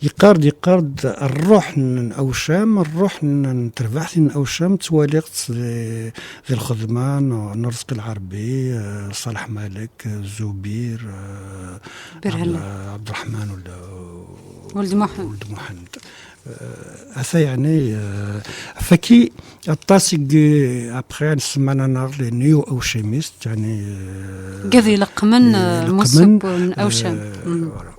yeqqar-d, yeqqar-d ṛṛuḥ n Awcam, ṛṛuḥ n, n terbaɛt n Awcam, ttwaliɣ-tt di, di lxedma n, n Ṛezqi Lɛerbi, eh, Ṣaleḥ Malek, eh, Zubir, eh, Berhella. Ɛebd-, Ɛebderreḥman Ul-, Uld Muḥend. Uld Muḥend. Eh, ata yeɛni, eh, faki aṭas i g-, après, nsemman-aneɣ les néo-awchamistes, yeɛni, eh, Gad ileqqmen, eh, ileqqmen, lmuseb n Awcam. Eh, voilà.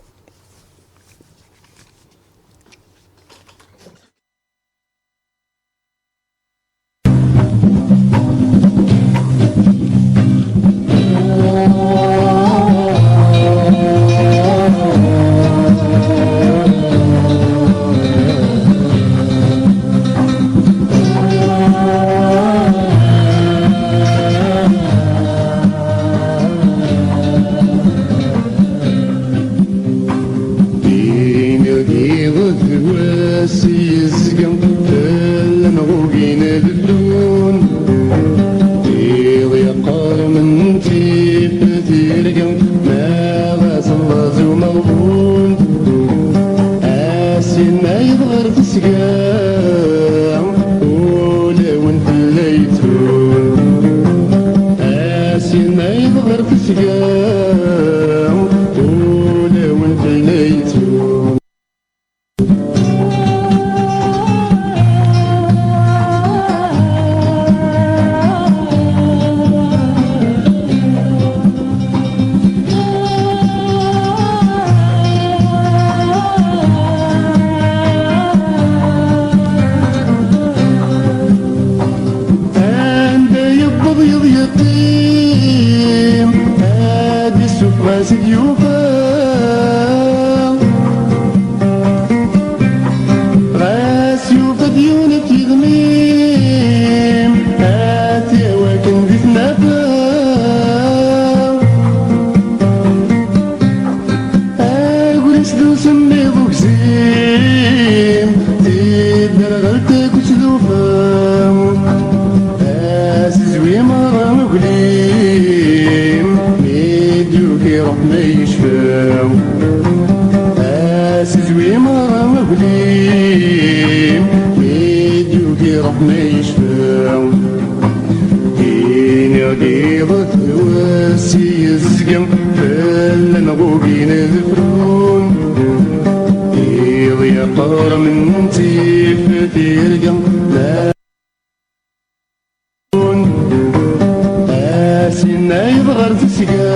Din iɣed wass yezga, llan ɣugin ad ddun. Iḍ yeqqar menttif tirga, ma ɣas laẓ umeɣbun. Asin ay ɣer tesga, ulawen tella yettun. Asin ay ɣer tesga, ulawen tella yettun. Anda yewweḍ yiḍ yeqqim, ad issufeɣ ad t-id-yufa. Ɣas yufa-d yiwen ad t-yegmim, ad t-yawi akken di tnafa. Agris d usemmiḍ ugzim, tidderɣelt akked tlufa. Asezwi merra uglim, mi d-yuki ruḥ ma yecfa. Asezwi merra uglim, mi d-yuki ruḥ ma yecfa. Iniɣ-d iḍ d wass yezga, fell-aneɣ ugin ad frun. Iḍ yeqqar menttif tirga, asin ay ɣer tesga,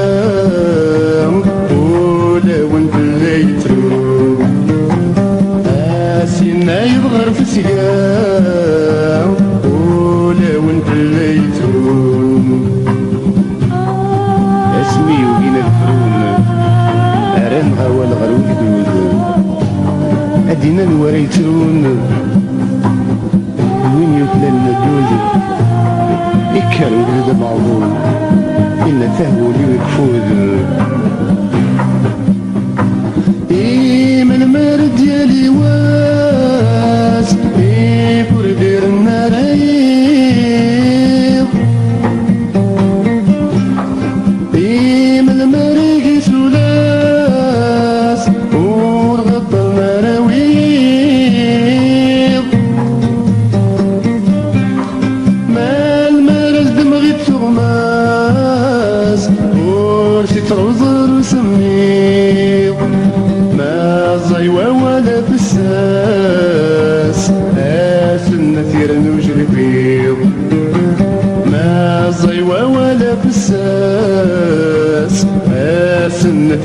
ulawen tella yettru. Asin ay ɣer tesga, ulawen tella yettru. Asmi yugin ad frun, rran awal ɣer ugdud. Ad d-inan wara yettrun, win yuklalen addud, ikker ugdud ameɣbun, inna tahwul-iw ikfud. I melmi ara d-yali wass, i ur d-irren ara yiḍ. I melmi ara yis ulass, ur ɣeṭṭen ara wiyiḍ. Ma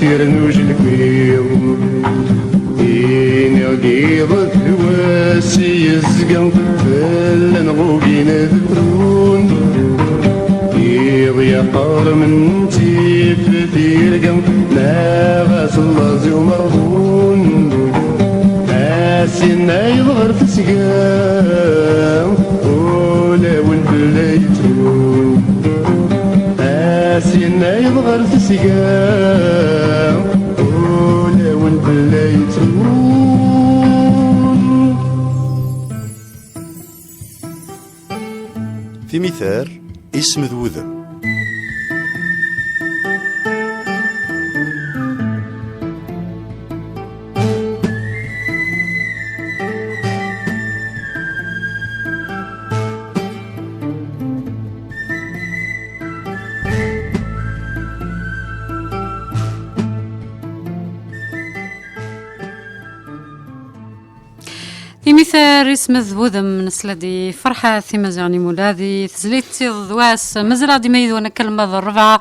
Yernu ujelkiḍ, iniɣ-d iḍ d wass yezga, llan ɣubin ad frun. Iḍ yeqqermen tif tirga, neɣ asellaẓ umeɣbun. A sinna iḍ ɣer tesga, ulawen fell-ay ttrun. A sinna iḍ ɣer tesga, ulawen fell-ay ttrun. Timitar, isem d wudem. Timitar, isem d wudem, nesla-d i Ferḥat Imaziɣen Imula di tezlit Tiḍ d wass. Mazal-aɣ dima yid-wen akka alma d rrebɛa.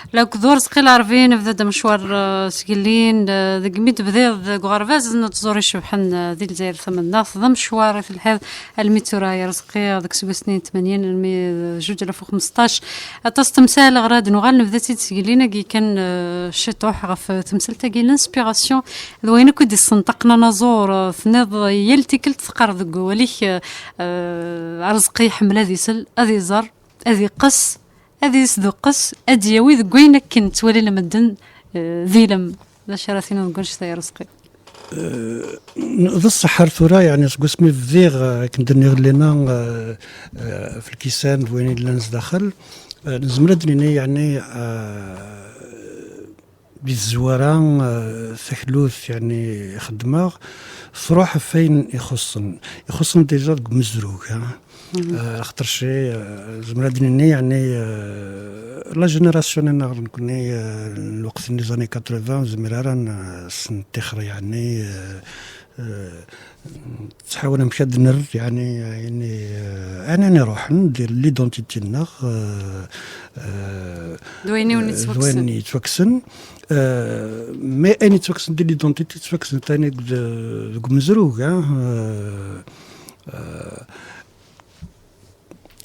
Lakk d Urezqi Lɛerbi, nebda-d amecwar, eh, sgellin, eh, deg mi d-tebdiḍ deg uɣerbaz n tẓuri icebḥen, eh, di Lezzayer Tamennaɣt. D amecwar i telhiḍ almi d tura, ay Arezqi, deg useggas-nni n tmanyin almi d juǧ alaf u xmesṭac. Aṭas n temsal ɣer ad nuɣal, nebda-tt-id sgellin-agi kan, eh, ciṭuḥ ɣef temsalt-agi, l'inspiration d wayen akk i d-issenṭaqen anaẓur, eh, tenniḍ yal tikkelt teqqar deg wawal-ik, eh, eh, Arezqi iḥemmel ad isel, ad iẓer, ad iqqes, ad yesduqqes, ad d-yawi deg wayen akken ttwalin medden, eh, d ilem. D acu ara tiniḍ deg wanect-a, ay Arezqi? Eh, n-, d ṣṣeḥ ar tura, yeɛni, seg wasmi bdiɣ, eh, akken d-nniɣ llinna, eh, eh, f lkisan d wayen yellan zdaxel, eh, nezmer ad d-nini, yeɛni, eh, di tezwara, eh, taklut, yeɛni, i xeddmeɣ, truḥ ɣef wayen ixuṣṣen. Ixuṣṣen déjà deg umezrug, ha? Mhm. Eh, axaṭer ci, eh, zemreɣ ad d-nini, yeɛni, eh, la génération-nneɣ nekkni, eh, n lweqt n les années quatre-vingts, ur nezmir ara n-, s-nettixer, yeɛni, eh, eh, nettḥawal amek ad d-nerr, yeɛni, ayen i, eh, ayen i ruḥen, di l'identité-nneɣ, eh, eh, D wayen i wen-yettwakksen. D wayen yettwakksen. Eh, mais ayen yettwakksen di l'identité, yettwakksen tani deg, deg umezrug, ah, eh, eh,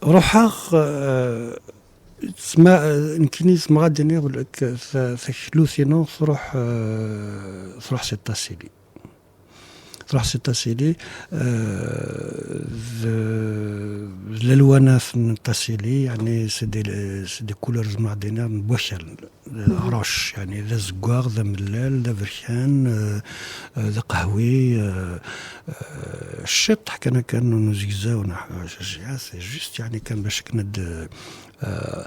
Ruḥeɣ, eh, tma-, eh, nekkini zemreɣ ad d-iniɣ belli k-, ta-, taklut-inu truḥ, eh, truḥ si Tasili. Truḥ si Tasili, eh, d, d lalwanat n Tasili, yeɛni c'est des, c'est des couleurs, zemreɣ ad d-iniɣ, n wakal. Roche, yeɛni d azeggaɣ, d amellal, d aberkan, eh, eh, d aqehwi, eh, eh, ciṭ kan, kan n uzegzaw, neɣ, eh, c'est juste, yeɛni, kan bac akken ad, eh,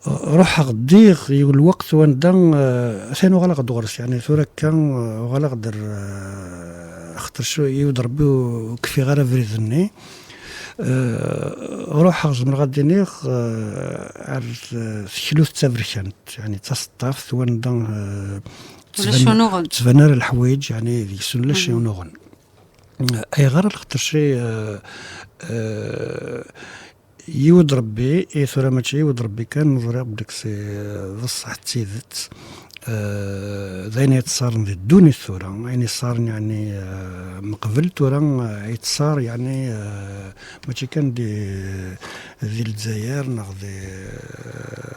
ruḥeɣ ddiɣ yiwen lweqt wanda, eh, atan uɣaleɣ-d ɣur-s, yeɛni, tura akka, eh, uɣaleɣ-d ar, eh, axaṭer cu-, yiwed Rebbi ur kfiɣ ara abrid-nni. Eh, ruḥeɣ, zemreɣ ad d-iniɣ, eh, ar t-, teklut d taberkant, yeɛni d taseṭṭaft, wanda, eh, ulac unuɣen. Ttban ara leḥwayeǧ, yeɛni deg-sen ulac unuɣen. Eh, ayɣer? Lxaṭer ci, eh, eh, yiwed Rebbi, i tura mačči yiwed Rebbi kan, ẓriɣ belli c'est, eh, d ṣṣeḥ d tidet. Eh, d ayen yettṣaren di ddunit tura, ayen yettṣaren, yeɛni, eh, meqbel tura, eh, yettṣar, yeɛni, eh, mačči kan di, di Lezzayer neɣ di,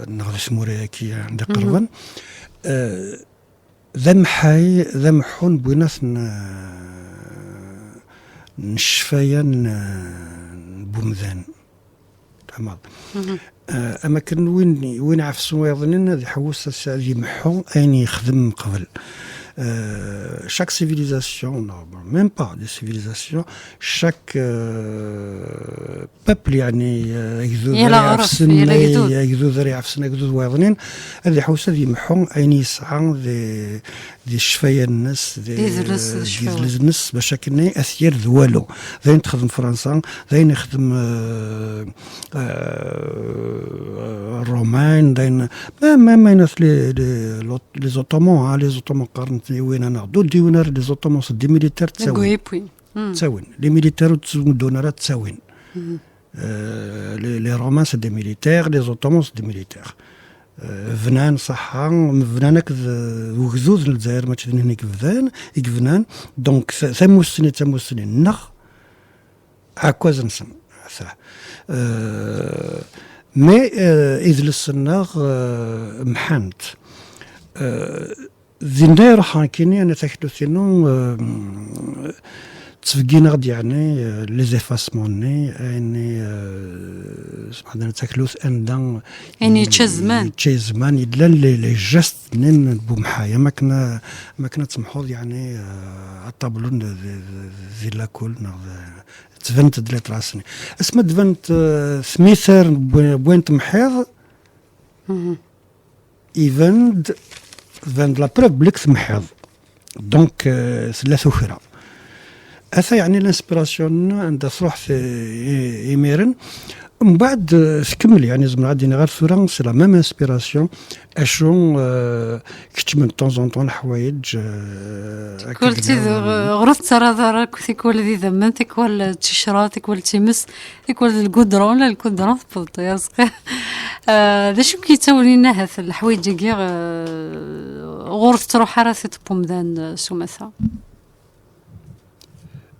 neɣ di tmura-agi anda iqerben. Eh, d amḥay, d amḥun n winat n, n ccfaya n, n bumdan. Tfehmeḍ? Eh, am akken win, win iɛefsen wayeḍnin ad iḥewwes ad, ad yemḥu ayen yexdem qbel. Eh, chaque civilisation, non, même pas des civilisations, chaque, eh, peuple, yeɛni, eh, agdud ara iɛefsen, yal agdud ara iɛefsen agdud wayeḍnin, ad iḥewwes ad yemḥu ayen yesɛa di, di ccfaya-nnes, di, di idles-nnes, bac akken ad t-yerr d walu. D ayen texdem Fransa, d ayen ixdem, eh, eh, Ṛṛuman, d ayen, même, même ayen at les, les, les Ottomans, hein, les Ottomans qqaren-ten, wwin-aneɣ-d, ur d-wwin ara les Ottomans, c'est des militaires, ttawin. Ttawin. Les militaires ur ttmuddun ara, ttawin. Euh, les, les Romains, c'est des militaires, les Ottomans, c'est des militaires. Eh, bnan ṣaḥḥa, bnan akked, eh, ugdud n Lezzayer, mačči d nehni i yebdan, i yebnan. Donc, ta-, tamussni d tamussni-nneɣ, aɛekkaz-nsen. Eh, mais, eh, idles-nneɣ, eh, mḥan-t. Eh, dinna i ruḥeɣ nekkini, ana taklut-inu, eh, ttbeggin-aɣ-d, yeɛni, eh, les effacements-nni, ayen i, eh, smeḥden, taklut anda ayen yečča zzman. Yečča zzman, yellan les, les gestes-nni n Bumḥay, am akken, am akken ad temḥuḍ, yeɛni, eh, aṭablu n, di, di, di lakul, neɣ d, tbent-d les traces-nni. Asma d-bant, eh, tmitar n win, n win temḥiḍ, iban-d, tban-d la preuve belli temḥiḍ. Donc, euh, tella tukra. Ata, yeɛni, l'inspiration anda truḥ, eh, i-, imiren. Mbeɛd, eh, tkemmel, yeɛni, zemreɣ ad d-iniɣ ɣer tura, c'est la même inspiration. Acu, eh, keččmen de temps en temps leḥwayeǧ, eh, akka tikwal d tid, ɣur ur tettarraḍ ara akk, tikwal d idammen, tikwal d ticra, tikwal d times, tikwal d lgudron, la lgudron tewweḍ-d, ya Rezqi. Eh, d acu i k-yettawlin ahat leḥwayeǧ-agi, eh, ɣur tettruḥ ara tiṭ n umdan, eh, s umata?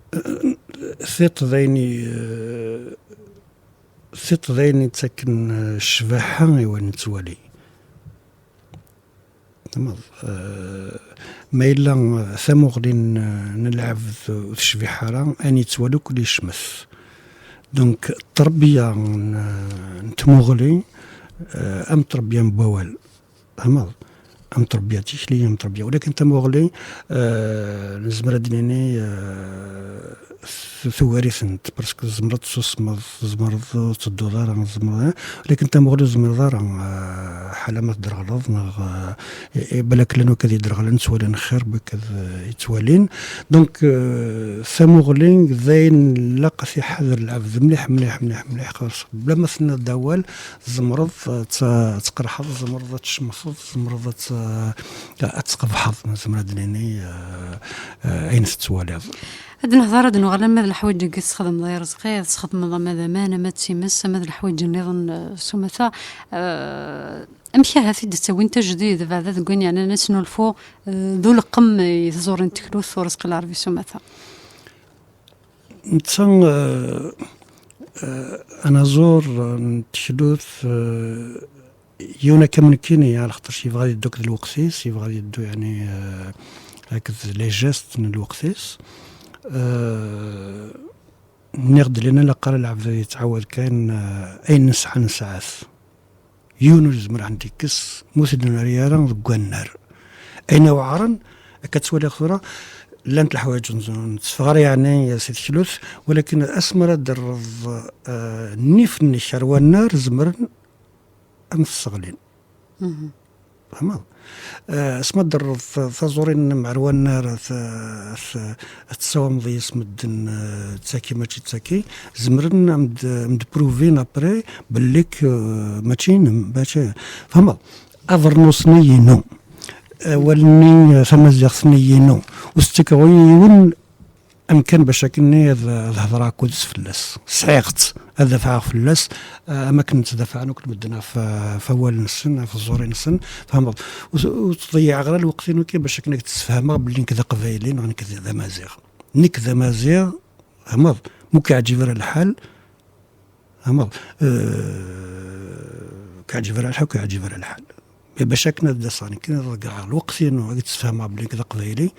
Tiṭ d ayen i, eh, tiṭ d ayen yettakken, eh, ccbaḥa i wayen nettwali. Tamaḍ, eh, ma yella, eh, tamuɣli n, n lɛebd ur tecbiḥ ara, ayen yettwali akk yecmet. Donc, ttrebbiya n, n tmuɣli, eh, am ttrebbiya n wawal. Tamaḍ, am ttrebbiya n tikli, am ttrebbiya. Walakin tamuɣli, eh, nezmer ad d-nini, eh, tu-, tugar-itent, parce que tzemreḍ tessusmeḍ, tzemreḍ ur tedduḍ ara, tzemreḍ, eh, walakin tamuɣli ur tzemreḍ ara, eh, ḥala ma tderɣleḍ, neɣ, eh, i, i, balak llan wakk ad yedderɣlen, ttwalin xir, wakk ad, eh, yettwalin. Donc, eh, tamuɣli d ayen ilaq ad t-iḥader lɛebd mliḥ, mliḥ, mliḥ, mliḥ, xas bla ma tenniḍ-d awal, tzemreḍ, eh, ad t-, ad tqerḥeḍ, tzemreḍ ad tcemteḍ, tzemreḍ ad t-, ad tqebḥeḍ, nezmer ad d-nini, eh, eh, ayen tettwaliḍ. Ad nehḍer, ad nuɣal ama d leḥwayeǧ-agi tesxedmeḍ ay Rezqi, tesxedmeḍ ama d aman, ama d times, ama d leḥwayeǧ nniḍen, eh, s umata. Eh, amek ahat i d-ttawin tajdid, beɛda deg wayen yeɛnan asnulfu, eh, d uleqqem i tẓuri n teklut u Rezqi Lɛerbi s umata? Netta, eh, eh, anaẓur n teklut, eh, yiwen akka am nekkini, ya, lxeṭṭac yebɣa ad yeddu akked lweqt-is, yebɣa ad yeddu, yeɛni, eh, akked les gestes n lweqt-is. Eh, nniɣ-d lina laqara lɛebd ad yettɛawad kan, eh, ayen nesɛa nesɛa-t. Yiwen ur yezmir ad d-yekkes, ma ur t-id-nerri ara deg wannar. Ayen iweɛren, akka ttwaliɣ tura, llant leḥwayeǧ ur n-, ur netteffeɣ ara, yeɛni, si teklut, walakin asmi ara d-terreḍ, eh, nnif-nnek ar wannar, zemren ad m-t-sseɣlin. Tfehmeḍ? Eh, asmi ad d-terreḍ ta-, taẓuri-nnem ar wannar, t-, t-, ad tessawmeḍ yis medden, eh, d tagi mačči d tagi, zemren ad m-d-, ad m-d-pruvin après bellik, eh, mačči inem, mačči, tfehmeḍ? Abernus-nni inu, awal-nni, eh, tamaziɣt-nni inu, ur s-ttakkeɣ i yiwen amkan bac akken ad, ad hedreɣ akked-s fell-as. Sɛiɣ-tt, ad dafɛeɣ fell-as, eh, am akken ttdafɛen akk medden ɣef, ɣef wawal-nsen, ɣef tẓuri-nsen, tfehmeḍ? Ur, ur ttḍeyyiɛeɣ ara lweqt-inu kan bac akken ad k-d-sfehmeɣ belli nekk d aqbayli neɣ nekk d, d amaziɣ. Nekk d amaziɣ, tfehmeḍ? Ma ur k-yeɛǧib ara lḥal, tfehmeḍ? Eh, ur k-yeɛǧib ara lḥal, ur k-yeɛǧib ara lḥal. Mais bac akken ad d-aseɣ nekk, ad ḍeggreɣ lweqt-inu, ad k-d-sfehmeɣ belli nekk d aqbayli,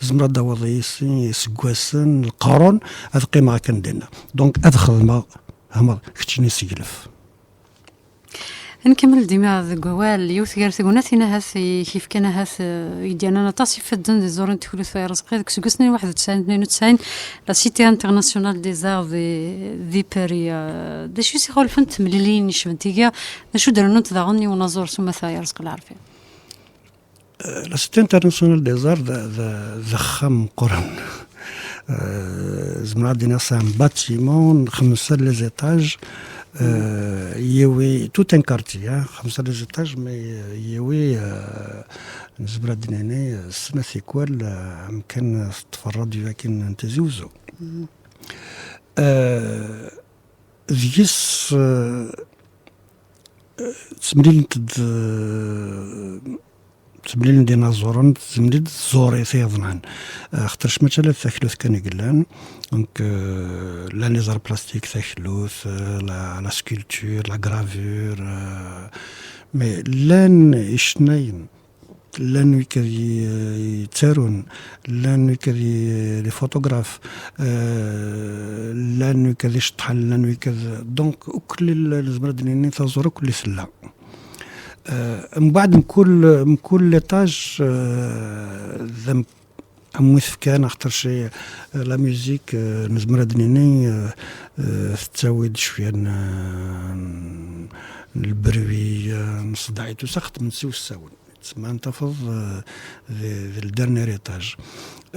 zemreɣ ad d-awiɣ yis-i iseggasen, lqerrun, ad qqimeɣ akken dinna. Donc, ad xedmeɣ, tfehmeḍ, keččini seglef. Ad nkemmel dima deg wawal, yiwet gar tegnatin ahat i k-yefkan ahat, eh, i d-yernan aṭas ifadden di tẓuri n teklut ay Rezqi, deg useggas n waḥed u tesɛin tnin u tesɛin, la Cité Internationale des Arts di, di Paris. Eh, d acu i s-ixulfen temliliyin icban tigi? D acu d-rennunt daɣen i unaẓur s umata ay Rezqi Lɛerbi? Eh, la Cité Internationale des Arts d, d, d axxam meqqren. Eh, zemreɣ ad d-iniɣ c'est un bâtiment n xemsa les étages, eh, yiwi tout un quartier, hein, xemsa les étages, mais, eh, yiwi, eh, nezmer ad d-nini, eh, snat tikwal, eh, amkan teṭṭef ṛṛadyu akin n Tizi Uzzu. Eh, deg-s, eh, Ttemlilent-d, ttemlilent-d inaẓuren, ttemlilent-d tẓuri tiyeḍnan. Axaṭer mačči ala taklut kan i yellan. Donc, euh, llan les arts plastiques, taklut, euh, la, la sculpture, la gravure, euh, mais llan icennayen, llan wid i yettarun, llan wid i, les photographes, euh, llan wid iceṭṭḥen, llan wid, donc, akk lli, nezmer ad d-nini taẓuri akk lli tella. Euh, mbeɛd mkul, mkul l'étage, euh, d am-, am wi tefkan, axaṭer, euh, la musique, euh, nezmer ad d-nini, euh, euh, tettawi-d cwiya n, n lberwi, euh, n ṣṣdeɛ, tout ça, xedmen-t s iwessawen. Tsemman tafeḍ, euh, d, d le dernier étage.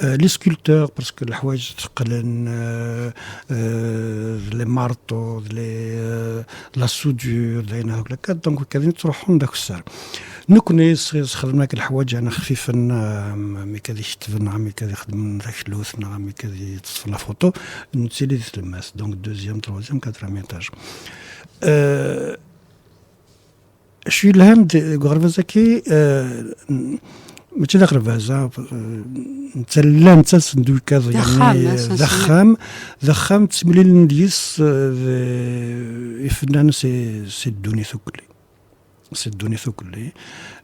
Euh, les sculpteurs, parce que leḥwayeǧ teqqlen, euh, euh, les marteaux, les, euh, la soudure, d ayen akk akka, donc, wid-nni ttruḥun d akessar. Nekkni s-, sxedmen akk leḥwayeǧ, yani, xfifen, euh, mi kad iketben, neɣ mi kad ixedmen taklut, neɣ mi kad yeṭṭfen la photo, nettili di tlemmast, donc deuxième, troisième, quatrième étage. Euh, Acu yelhan deg uɣerbaz-agi, eh, n-, mačči d aɣerbaz, ah, eh, netta llan ttasen-d wikkaḍ, d axxam, yani, eh, d axxam, d axxam, ttemlilen deg-s, eh, d-, ifennanen si, si ddunit ukelli. Si ddunit ukelli.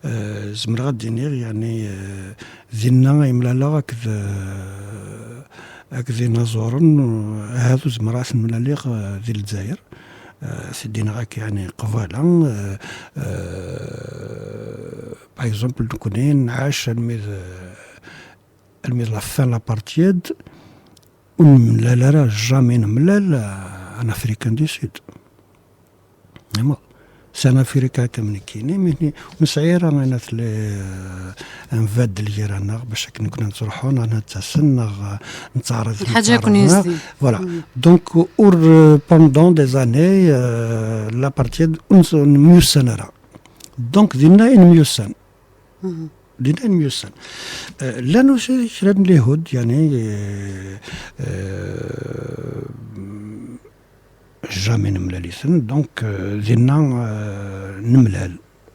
Eh, zemreɣ ad d-iniɣ, yani, eh, dinna ay mlaleɣ akked, eh, akked inaẓuren, eh, ahat ur zemreɣ ad ten-mlaliɣ, eh, di Lezzayer. Euh, c'est-à-dire, yani, qbala, euh, euh, par exemple, nekkni nɛac almi d, almi d la fin de l'apartheid, ur nemlal ara, jamais nemlal, euh, un Africain du Sud. Vraiment. C'est un Africain comme nekkini, mais ur nesɛi ara ayen tli, euh, nbaddel gar-aneɣ, bac akken nekkni nettruḥu, neɣ nettasen, neɣ, euh, nettaɛraḍ, nettaɛraḍ, neɣ, voilà. Donc, ur, euh, pendant des années, euh, l'apartheid, ur nemyussan ara. Donc, dinna i nemyussan. Dinna i nemyussan. Euh, llan aussi kra n lihud, yani, euh, euh, jamais nemlal-iten. Donc, euh, dinna, euh, nemlal.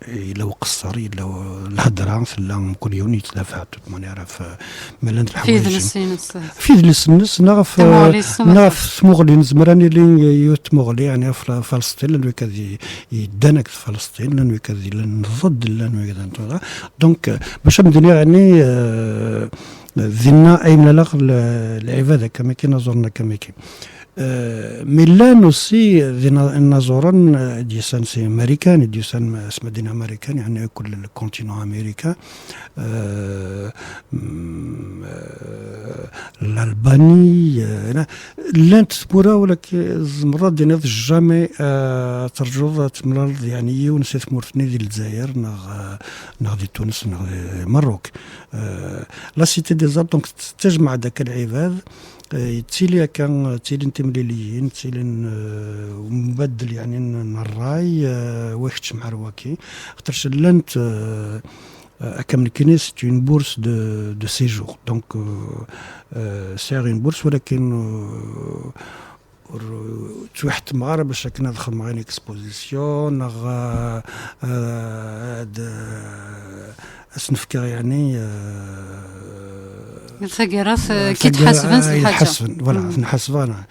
Yella uqeṣṣer, yella lhedra, tella mkul yiwen yettdafaɛ, de toute manière, ɣef, ma llant leḥwayeǧ. F yidles-nnes. F yidles-nnes, neɣ ɣef, neɣ ɣef tmuɣli, nezmer ad nili yiwet tmuɣli, yani, ɣef Falesṭin, llan wid i yeddan akked Falesṭin, llan wid yellan ḍed, llan wid n tura. Donc, euh, bac ad m-d-iniɣ, yani, euh, dinna ay mlaleɣ l-, lɛibad akka, miki, inaẓuren akka, miki. Euh, mais llan aussi d ina-, inaẓuren, euh, i d-yessan si Marikan, i d-yessan s Madina Marikan, yani, kul le continent américain, euh, mm, euh, l'Albanie, euh, la-, llant tmura, walakin tzemreḍ ad d-tiniḍ jamais, euh, terǧuḍ ad temlaleḍ, yani, yiwen si tmurt-nni di Lezzayer, neɣ, euh, neɣ di Tunes, neɣ di Merruk. Euh, la Cité des Arts, donc, t-, tejmeɛ-d akka lɛibad, Eh, yettili akka, ttilin timliliyin, ttilin, eh, mbaddel, yani, n, n ṛṛay, eh, wa keččem ar waki. Xaṭer llant, eh, eh, akka am nekkini, c'est une bourse de, de séjour. Donc, eh, eh, sɛiɣ une bourse, walakin, eh, ur ttwaḥetmeɣ ara bac akken ad xedmeɣ une exposition, neɣ, eh, eh, ad, eh, Ad sen-fkeɣ, yani, euh, taggara, euh, ki taggara, tḥasben s, ah, lḥaǧa. Tḥasben, voilà, mm, ad ten-ḥasbeɣ, neɣ.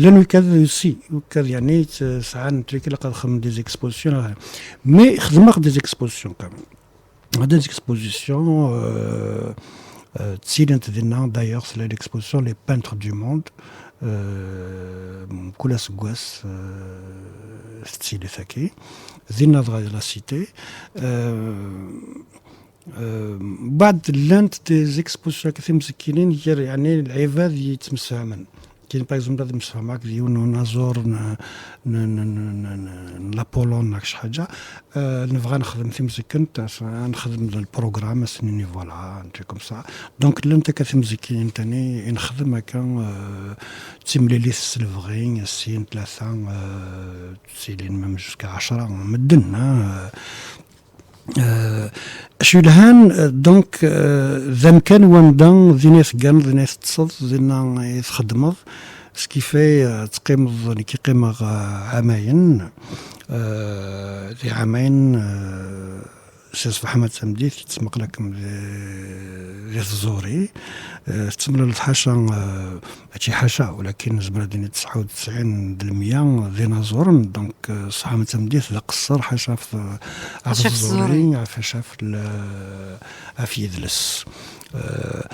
Llan wikad aussi, wikad, yani, t-, sɛan truc, ilaq ad xedmen des expositions, neɣ. Mais xedmeɣ des expositions, quand même. Des expositions, euh, euh, ttilint dinna, d'ailleurs, c'est l'exposition Les Peintres du Monde, euh, kul aseggas, euh, tettili tagi. Dinna dɣa di la Cité. Euh, Euh, mbeɛd llant des expositions akka timzikinin gar, yani, lɛibad yettemsefhamen. Kayen, par exemple, ad msefhameɣ akked yiwen n unaẓur n, n, n la Pologne neɣ ḥaǧa, euh, nebɣa ad nexdem timzikent, as-, ad nexdem le programme, ad s-nini, voilà, un truc comme ça. Donc, llant akka timzikinin tani i nexdem akka, euh, d timlilit s lebɣi, sin, tlata, euh, ttilin même jusqu'à ɛecra medden, hein, euh, Euh, acu yelhan, euh, donc, euh, d amkan wanda din i tegganeḍ, din i teṭṭseḍ, dinna i txeddmeḍ, Ce qui fait, euh, teqqimeḍ, nekk qqimeɣ, euh, ɛamayen, euh, di ɛamayen, euh, s ṣṣbeḥ ma d tameddit, yettmeqla-kem di, di tẓuri, euh, tettemlaleḍ ḥaca, euh, mačči ḥaca, walakin nezmer ad d-nini tesɛa u tesɛin d lemya d inaẓuren, donc, euh, ṣṣbeḥ ma d tameddit d aqeṣṣer ḥaca ɣef, ɣef tẓuri, ɣef, ɣef yidles. Euh,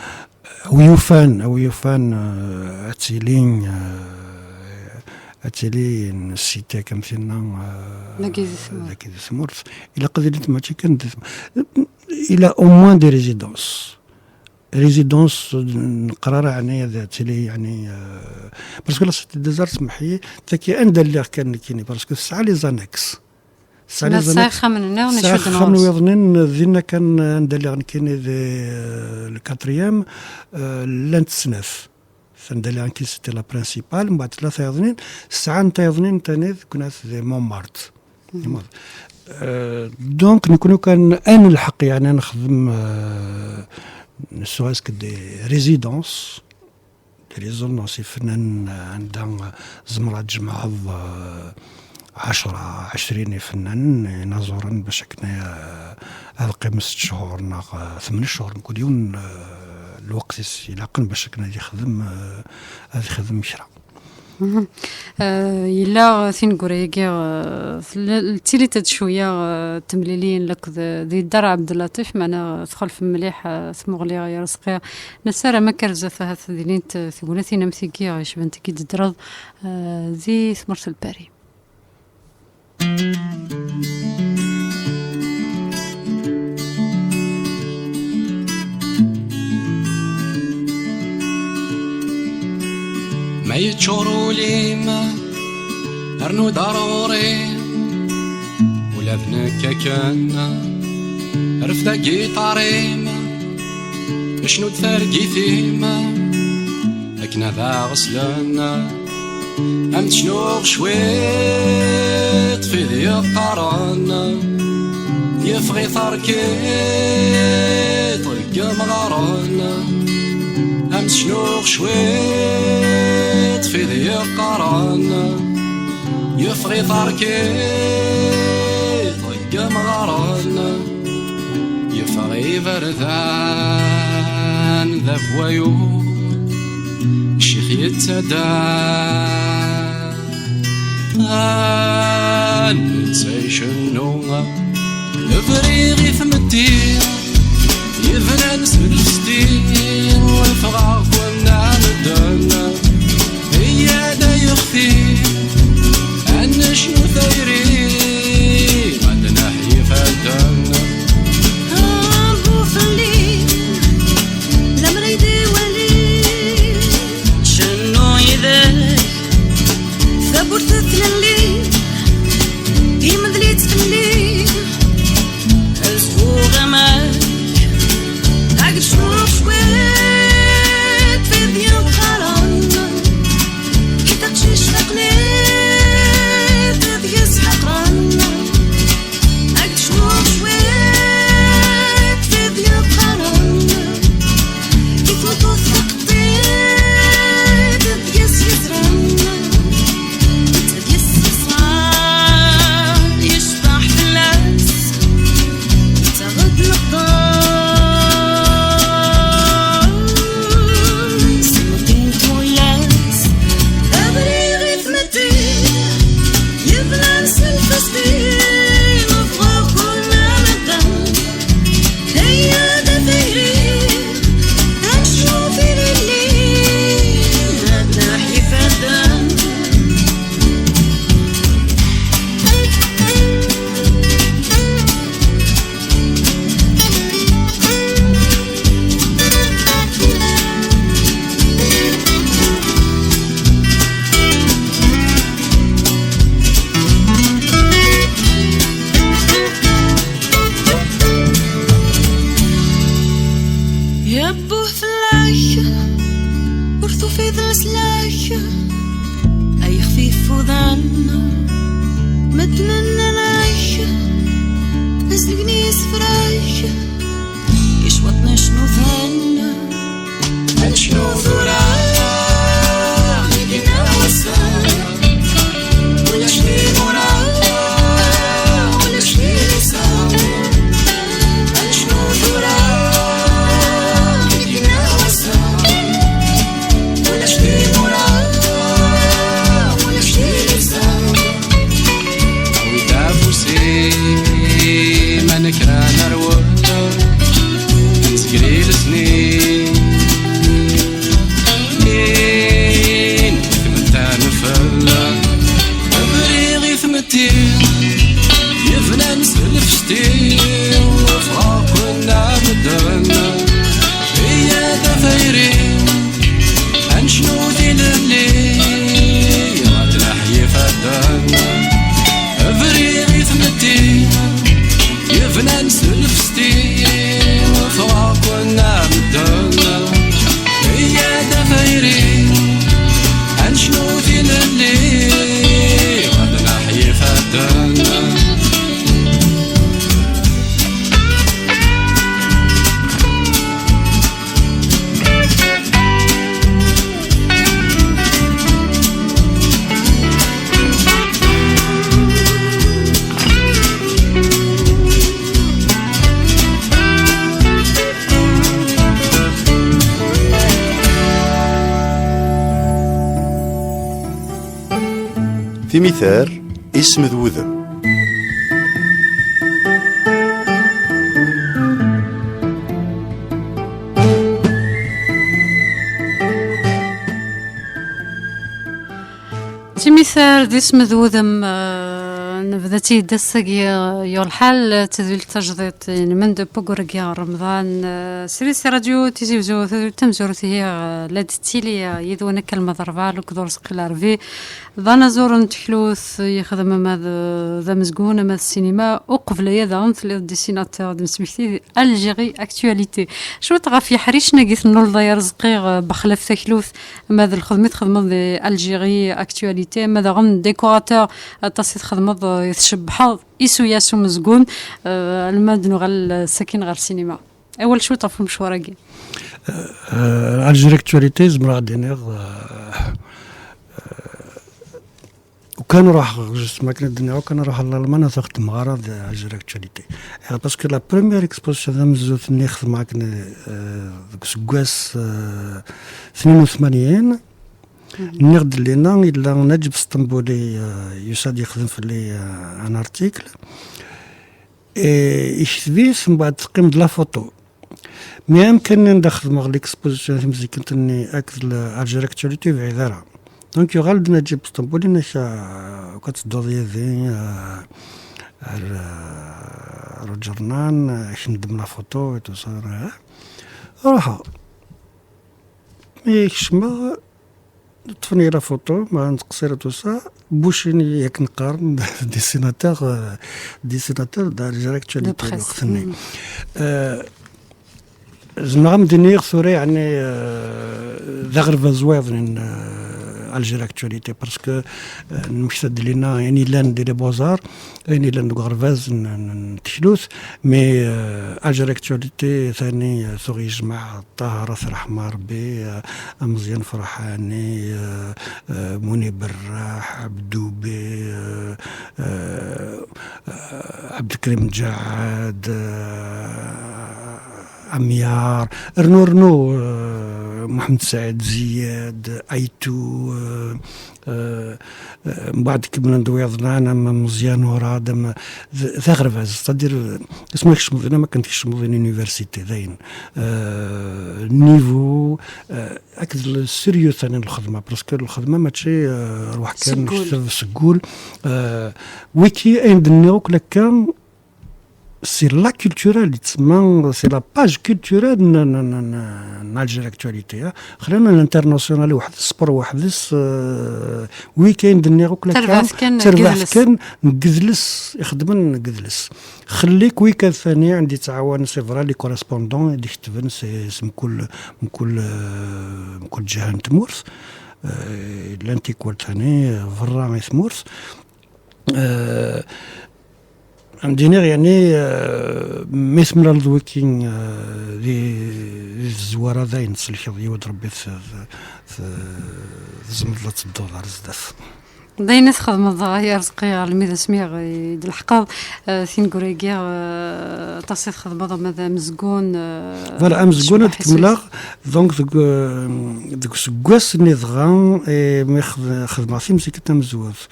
A wi yufan, a wi yufan, euh, ad tili, euh, ad tili n site am tinna, euh, dagi di tmurt. Dagi di tmurt. Ilaq ad ilint mačči kan di tm-, il a au moins des résidences. Résidence, euh, neqrar, yeɛni, ad tili, yeɛni, euh, parce que la Cité des Arts, semmeḥ-iyi, tagi anda lliɣ kan nekkini, parce que tesɛa les annexes. Tesɛa ixxamen nniḍen icudden ɣur-s. Ixxamen wiḍen, dinna kan anda lliɣ nekkini di, euh, le quatrième, euh, llant snat. Anda lliɣ nekkini, c'était la principale, mbeɛd tella tayeḍnin, sɛan tayeḍnin tani deg unat di Montmartre. Euh, donc, nekkni kan ad nelḥeq, yeɛni, ad nexdem, euh, ne serait-ce que des résidences, Tiliẓri n ifennanen, eh, anda, eh, tzemreḍ ad tjemɛeḍ, eh, ɛecra, ɛecrin ifennanen, inaẓuren, bac akken, eh, ad qqimen sett cchur neɣ, eh, tmen cchur, mkul yiwen, eh, lweqt-is ilaqen bac akken ad yexdem, eh, ad yexdem kra. Mhm. Eh, yella tineggura-agi, eh, tella, ttilint-d cwiya, eh, temliliyin akked, eh, di Dda Ɛebdellaṭif, meɛna txulfem mliḥ, eh, tmuɣli i Rezqi. Nessaram akka ar zdat ahat ad ilint, eh, tegnatin am tigi yecban tigi d-teddreḍ, eh, di tmurt n Lpari. Ma yeččur ul-im, rnu-d ar ɣur-i, ula d nekk akken. Rfed agiṭar-im, cnu-d targit-im, akken ad aɣ-slen. Am tecnuɣ cwiṭ f id yeqqaren, yeffeɣ-it rkiṭ deg yemɣaren. Am tecnuɣ cwiṭ f id yeqqaren, yeffeɣ-it rkiṭ deg yemɣaren. Yeffeɣ iberdan d abwayu, ccix yettadan, netta icennu. Briɣ i tmetti yebnan s lfesti, ffɣeɣ-ken a medden. Iyya-d ay uxti, ad necnu tayri, ad neḥyi ifadden. Rbu fell-i, lemmer ay d-iwali. Cennu yid-k, tawwurt tlelli, imdel-itt fell-i. Azwuɣ amak, ad yecnuɣ cwiṭ. Timitar, isem d wudem. Timitar d isem d wudem, eh, nebda-tt-id ass-agi, eh, yuɣ lḥal, eh, tedwilt tajdiṭ n Mendeb Ugurgi Remḍan, eh, srid si radyu Tizi Wezzu, tadwilt tamezwarut ihi, eh, la d-tettili, eh, yid-wen akka lmeḍ rebɛa, lukḍur seqqi larbi, d anaẓur n teklut, yexdem ama d, d amezgun, ama d ssinima, uqbel aya daɣen telliḍ dessinateur d imsmekti di Algérie Actualité. Cwiṭ ɣef yeḥricen-agi tennuleḍ ay Arezqi, eh, bexlaf taklut, ama d lxedma i txedmeḍ di Algérie Actualité, ama daɣen décorateur, aṭas i txedmeḍ, eh, i tcebbḥeḍ, isuya s umezgun, eh, alma d-nuɣal, eh, sakin ɣer ssinima. Awal cwiṭ ɣef umecwar-agi. Eh, Algérie Actualité, zemreɣ ad d-iniɣ, eh, ukan ruḥeɣ, justement, akken ad d-iniɣ, ukan ruḥeɣ ɣer Lalman, ad xedmeɣ ara d Algérie Actualité. Eh, parce que la première exposition tamenzut-nni xedmeɣ akken, eh, deg useggas, eh, tnin u tmanyin, nniɣ-d llinna, yella Naǧib Sṭembuli, eh, yusa-d yexdem fell-i, eh, un article. Eh, ikteb-it, mbeɛd teqqim-d la photo. Mi amkan anda xedmeɣ l'exposition timzikkent-nni akked l-, Algérie Actualité ur yebɛid ara. Donc yuɣal-d Naǧib Sṭembuli, yenna-k, ah, ukan tedduḍ yid-i, ah, ar, ah, ar uǧernan, ah, ad k-neddem la photo et tout ça, ah. Ruḥeɣ. Mi kecmeɣ, ṭṭfen-iyi la photo, ma nettqeṣṣir et tout ça, bucini akken qqaren, dessinateur, euh, dessinateur d'Algérie Actualité, de presse, lweqt-nni. Euh, zemreɣ ad m-d-iniɣ tura, yeɛni, euh, d aɣerbaz wayeḍ n, euh, Algérie Actualité, parce que, euh, nemmekta-d llinna, ayen yellan di les beaux-arts, ayen yellan deg uɣerbaz n, n, n teklut, mais, euh, Algérie Actualité, tani, euh, tuɣ yejmeɛ Ṭaher At Ṛeḥma Ṛebbi, eh, Ameẓyan Ferḥani, eh, eh, Muni Berraḥ, Abdou Bey, eh, eh, eh, Abdelkrim Ǧaɛad, eh, Amyar, rnu, rnu, eh, Muḥemmed Saɛid Ziyad, Aytu, eh, Eh, eh, mbeɛd kemmlen-d wiyaḍ-nni, am Meẓyan Urad, am, d, d aɣerbaz, c'est-à-dire, eh, asmi tkecmeḍ din, am akken tkecmeḍ din université, dayen. Eh, niveau, eh, akked le sérieux tani n lxedma, parce que lxedma mačči, eh, rwaḥ kan, seg wul. Ktev seg wul. Eh, wiki, ayen d-nniɣ akk lakka, c'est la culturelle, yettsemma, c'est la page culturelle n, n, n, n, n Algérie Actualité, ah. Xlan l'international weḥd-s, sport weḥd-s, euh, week-end nniɣ akk la tarbaɛt kan, kan, tarbaɛt gedles. Kan, n gedles, ixeddmen n gedles. Xellik week-end thani, anda yettɛawan, c'est vrai, les correspondants, i d-ikettben, c'est, c'est mkul, mkul, euh, mkul ǧiha n tmurt. Euh, llan tikwal thani, euh, berra i tmurt. Euh, Am d-iniɣ, yeɛni, eh, mi temlaleḍ wiki, eh, di, di tezwara, dayen tselkeḍ yiwed Rebbi, t-, t-, t-, tzemreḍ ad tedduḍ ar zdat. D ayen i txedmeḍ, ay Arezqi, almi d asmi i d-leḥqeɣ, eh, tineggura-agi, eh, aṭas i txedmeḍ, ama d amezgun, eh, voilà, amezgun ad tecbeḥ kemmleɣ, isem-is. Donc, deg, eh, deg useggas-nni dɣa, eh, mi xed-, xedmeɣ timzikkent tamezwarut.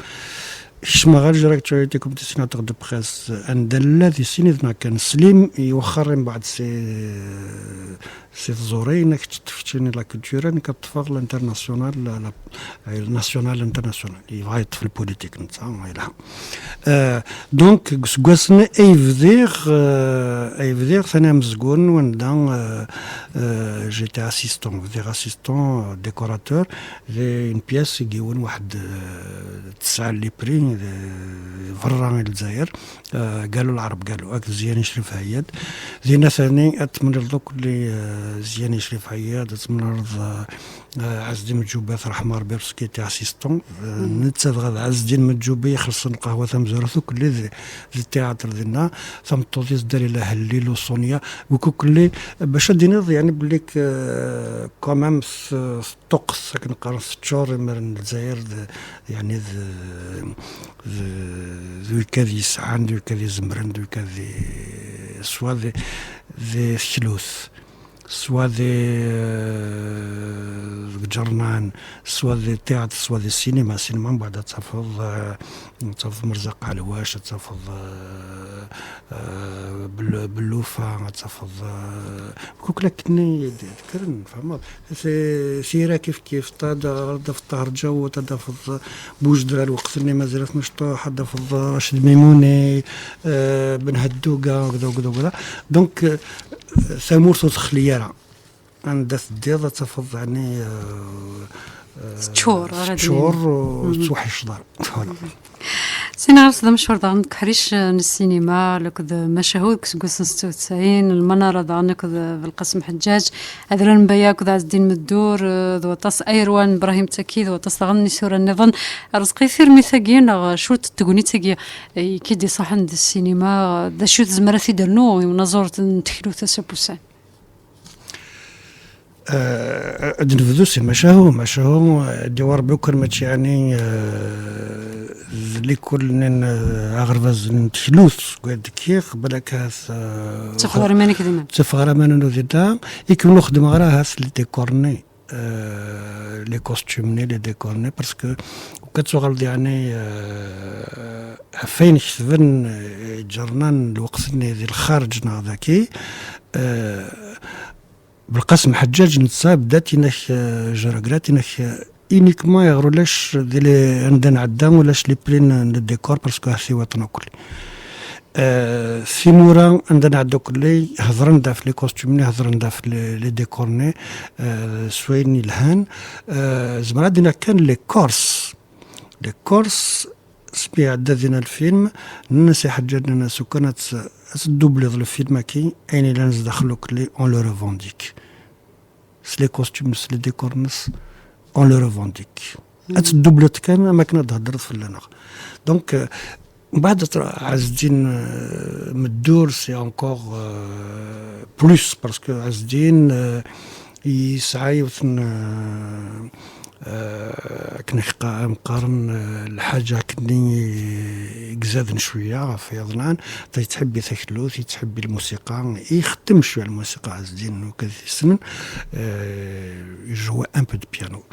Kecmeɣ ɣer Algérie Actualité comme dessinateur de presse, anda llan di sin idna kan Slim, iwexxer mbeɛd si, si tẓuri, nekk keččini la culture, nekk ad ṭṭfeɣ l'international, la, la, national international. Yebɣa yeṭṭef le politique, netta, yelha. Euh, donc, deg useggas-nni ay bdiɣ, euh, ay bdiɣ tani amezgun, wanda, euh, euh, j'étais assistant, bdiɣ assistant, euh, décorateur, di une pièce i yiwen waḥed, euh, tesɛa les prix, euh, berra i Lezzayer, euh, Galu Lɛerb Galu, akked Ziyani Crif Ɛeyyad. Dinna tani ad temlileḍ akk les, euh, Ziyani Crif Ɛeyyad, ad temlileḍ, euh, euh, Ɛezdin Mǧuba, At Ṛeḥma Ṛebbi, parce qu'il était assistant. Euh, netta dɣa d Ɛezdin Mǧuba ixellṣen lqahwa tamezwarut akk-lli di, di théâtre dinna. Tameṭṭut-is Dalila Hellil u Sonia, wi akk-lli, bac ad d-tiniḍ, yeɛni, belli k-, euh, quand même, s-, ṭṭuqqet, akken qqaren, teččur imir n Lezzayer d, yeɛni, d, d, d wikad yesɛan, d wikad izemren, d wikad i, swa di, di teklut, swa di, eh, deg ǧernan, swa di théâtre, swa di cinéma. Cinéma, mbeɛd ad tafeḍ, eh, ad tafeḍ Merzaq Ɛelwac, ad tafeḍ, eh, eh, Bel-, Bellufa, ad tafeḍ, eh, kukla akken i d-, d-kkren, tfehmeḍ? Ti-, tira kif kif, ad tafeḍ Ṭaher Ǧawed, ad tafeḍ Bujdra, lweqt-nni mazal-it mecṭuḥ, ad tafeḍ Racid Mimuni, eh, Ben Hedduga, gda, gda, gda. Donc, eh, tamurt ur texli ara. Anda teddiḍ ad tafeḍ, yani, eh, eh, Teččur, ara teččur, d-nini. Ur tettweḥḥiceḍ ara. Voilà. Sina ɣer-s d amecwar daɣen deg uḥric, eh, n ssinima, akked macahu deg useggas n setta u tesɛin, Lmanara daɣen akked, eh, Belqasem Ḥeǧǧaǧ, Adrar n Baya akked Ɛezdin Meddur, eh, d waṭas, Ayerwan n Ibrahim Taki, d waṭas daɣen n yisura nniḍen. Rrezqi, tirmit-agi neɣ cwiṭ n tegnit-agi, eh, i k-id-iṣaḥen di ssinima, eh, d acu tezmer ad t-id-ternu i unaẓur n teklut asapussan? Eh, ad nebdu si macahu, macahu, eh, ad d-yawi Rebbi ukan mačči, yani, eh, d likul n, eh, aɣerbaz n teklut, deg wayen d-kkiɣ, balak ahat, eh, Ttafeɣ ɣer iman-ik d iman. Ttafeɣ ɣer iman-inu di da, i kem ur xeddmeɣ ara ahat les décors-nni, eh, les costumes-nni, les décors-nni, parce que ukan tuɣaleḍ, yani, eh, ɣef wayen ketben, eh, ǧernan lweqt-nni di lxarǧ neɣ daki, eh, Belqasem Ḥeǧǧaǧ netta bdat inak, eh, je regrette, inak, eh, uniquement iɣer ulac di le, anda nɛedda ulac les plis n le décor, parce que ahat iwaṭen akk. Eh, timura anda nɛedda akk hedren-d ɣef les costumes-nni, hedren-d ɣef les, les décors-nni, eh, s wayen yelhan. Eh, zemreɣ ad d-iniɣ kan les Corses. Les Corses, asmi iɛedda dinna lfilm, nnan-as i Ḥeǧǧaǧ, nnan-as ukan ad tt-, ad tdubleḍ lfilm-agi, ayen yellan zdaxel akk-nni, on le revendique. S les costumes, s les décors-nnes, on le revendique. Ad tdubleḍ kan, am akken ad d-theddreḍ fell-aneɣ. Donc, euh, mbeɛd Ɛezdin, euh, Meddur, c'est encore, euh, plus, parce que Ɛezdin, euh, yesɛa yiwet n, euh, euh, akken i qqaren, euh, lḥaǧa akken i izaden cwiya ɣef yiḍnan, yettḥibbi taklut, yettḥibbi lmusiqa, ixeddem cwiya lmusiqa, Ɛezdin, ukan ad t-issnen, euh, il joue un peu de piano.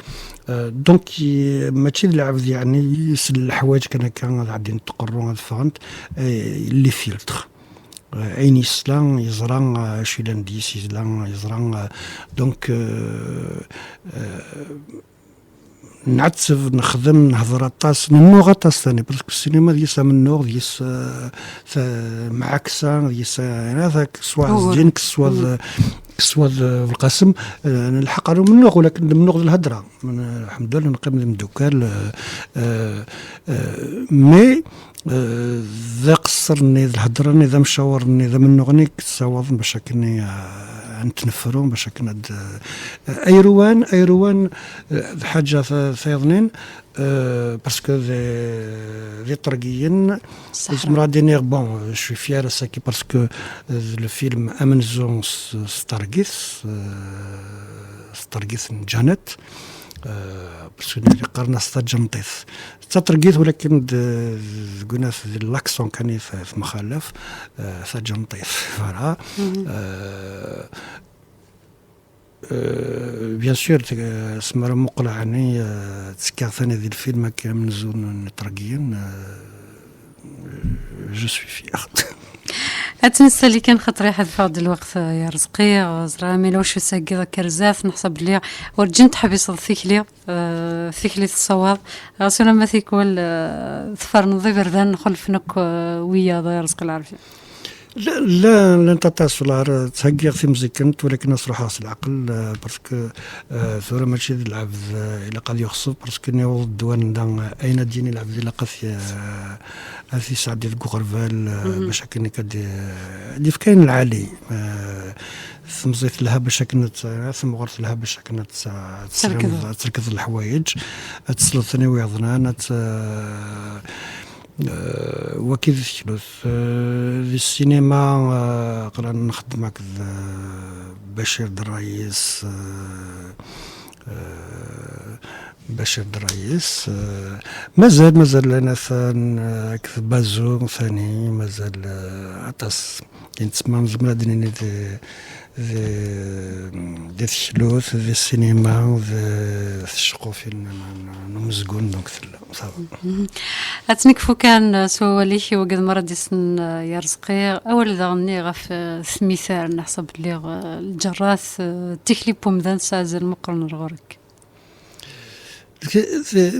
Euh, donc, i-, mačči d lɛebd, yeɛni, s leḥwayeǧ kan akka, ad ɛeddint tqerru, ad ffɣent, euh, les filtres. Euh, ayen yesla, yeẓra, euh, acu yellan deg-s, yesla, yeẓra, euh, donc, euh, euh, nɛetteb, nexdem, nehder aṭas, nennuɣ aṭas tani, parce que ssinima deg-s amennuɣ, deg-s, euh, ta-, mɛaksa, deg-s, euh, swa Ɛezdin, swa d, swa d, euh, Belqasem, euh, nelḥeq ɣer umennuɣ, walakin d amennuɣ d lhedra. Lḥemdullah, neqqim d imeddukal, euh, euh, euh, mais, euh, d aqeṣṣer-nni, d lhedra-nni, d amcawar-nni, d amennuɣ-nni i yessawaḍen bac akken i, euh, ad nettnefru, bac akken ad, euh, ayruwan, ayruwan, euh, d ḥaǧa ta-, tayeḍnin, euh, parce que d, d iṭergiyen, zemreɣ ad d-iniɣ, bon, je suis fier ass-agi parce que, euh, le film amenzu s, s targit, euh, s targit n Janet, euh, parce que qqaren-as taǧenṭit. D taṭergit, walakin d, deg unaf d l'accent kan i t-, temxalaf, euh, taǧenṭit. Voilà. Euh, euh, bien sûr, t-, s mi ara muqleɣ, ɛni, euh, ttekkaɣ tani di lfilm akka amenzu n iṭergiyen, euh, je suis fier. Ad tt-nessali kan, xaṭer iḥedf-aɣ-d lweqt, ya Rezqi. Ẓriɣ ma yella wacu i d-theggiḍ akka ar zdat, neḥṣa belli werǧin teḥbiseḍ tikli, eh, tikli tessawaḍ. Ɣas ulamma tikwal, eh, tferneḍ iberdan xulfen akk, eh, wiyaḍ, ya Rezqi Lɛerbi. Llan, llan, llant aṭas, wallah, ara ttheggiɣ timzikkent, walakin ad s-ruḥeɣ s leɛqel, eh, parce que, eh, tura mačči d lɛebd, eh, ilaq ad yuɣṣeb, parce que niweḍ-d wanda, eh, ayen ad d-yini lɛebd ilaq ad t-, eh, ad t-yesɛeddi deg uɣerbal, eh, bac akken ad d-, ad d-yefk ayen lɛali. Eh, temẓi telha bac akken ad tt-, temɣer telha bac akken ad tt-, ad teslemd, ad terked leḥwayeǧ, ad tesleḍ tani i wiyeḍnan, ad tt-, eh, waki d teklut. Eh, di ssinima, eh, aql-aɣ nxeddem akked, eh, Bacir Drais, eh, eh, Bacir Drais, eh, mazal, mazal llan atan, eh, akked Bazu, tani, mazal, eh, aṭas. Yettsemma nezmer ad d-nini d, d, d teklut, d ssinima, d tceqqufin n, n, n umezgun, donc tella, ça va. Mhm. Ad tt-nekfu kan s wawal-ik i wigad mara d-isnen, eh, Yarezqi, awal daɣen-nni ɣef, eh, tmitar, neḥseb belli, eh, lǧerrat, eh, d tikli n wemdan tesɛa azal meqqren ar ɣur-k. Ke-, te-,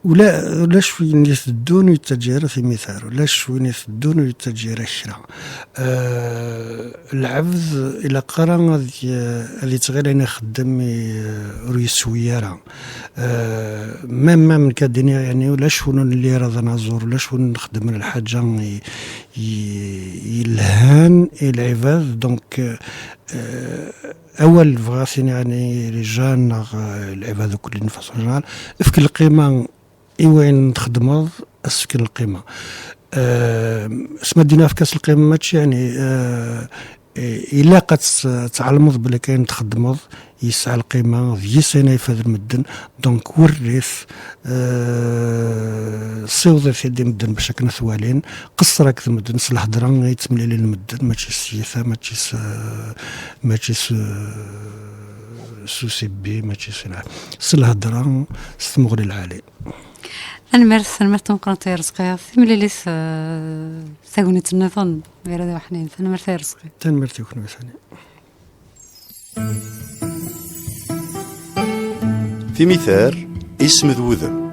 ula, ulac win iteddun ur yettaǧǧa ara timitar, ulac win iteddun ur yettaǧǧa ara kra. Eh, lɛebd ilaq ara ad y-, ad yettɣil ayen ixeddem i, ur yeswi ara. Eh, même, même nekk ad d-iniɣ, yani, ulac win ur nelli ara d anaẓur, ulac win nxeddem lḥaǧa i, i, yelhan i lɛibad. Donc, eh, awal bɣiɣ ad t-iniɣ, yani, les jeunes neɣ, eh, lɛibad akk-, d'une façon générale, efk lqima i wayen txeddmeḍ, ad s-fken lqima. Eh, s ma d-iniɣ efk-as lqima, mačči, yani, eh, eh, ilaq ad tt-, ad tɛelmeḍ belli ayen txeddmeḍ yesɛa lqima, d yis ayen ay ifad medden. Donc, werri-t, eh, ssiweḍ-it-id i medden bac akken ad t-walin. Qeṣṣer akked medden, s lhedra i ttemlilin medden, mačči s tyita, mačči s, mačči s, s usibbi, mačči s, s lhedra, s tmuɣli lɛali. Tanemmirt, tanemmirt tameqqrant a Yarezqi. Timlilit, eh, tagnit nniḍen, mi ara d-iwaḥnin. Tanemmirt a Yarezqi. Tanemmirt i kenwi sani. Timitar, isem d wudem.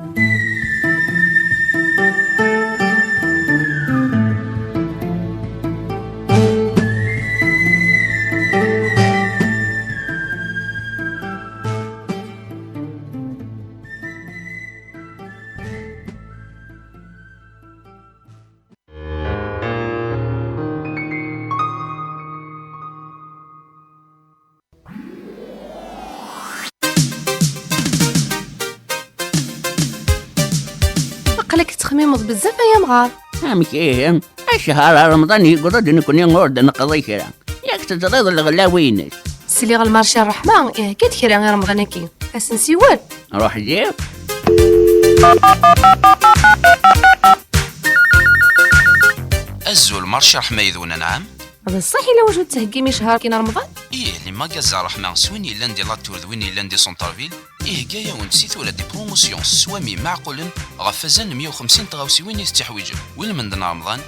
Aql-ak tettxemmimeḍ bezzaf ay amɣar. Amek ihi? Acḥal Remḍan yewweḍ-d, nekkni ur d-neqḍi kra. Yak teẓriḍ leɣlawi-ines. Sliɣ lmarci ṛṛeḥma ihegga-d kra i Remḍan-agi. Ad s-nsiwel. Ruḥ ziɣ. Azul, marci ṛṛeḥma yid-wen, anɛam. D ṣṣeḥ ila wacu tettheggim i ccehṛ-agi n Remḍan? Ih, les magasins Ṛṛeḥma, s win yellan di la Tour d win yellan di centre-ville, ihegga-yawen-d si tura des promotions s swami meɛqulen ɣef azal n meyya u xemsin n tɣawsiwin i tettiḥwiǧem. Wi lmend n Remḍan,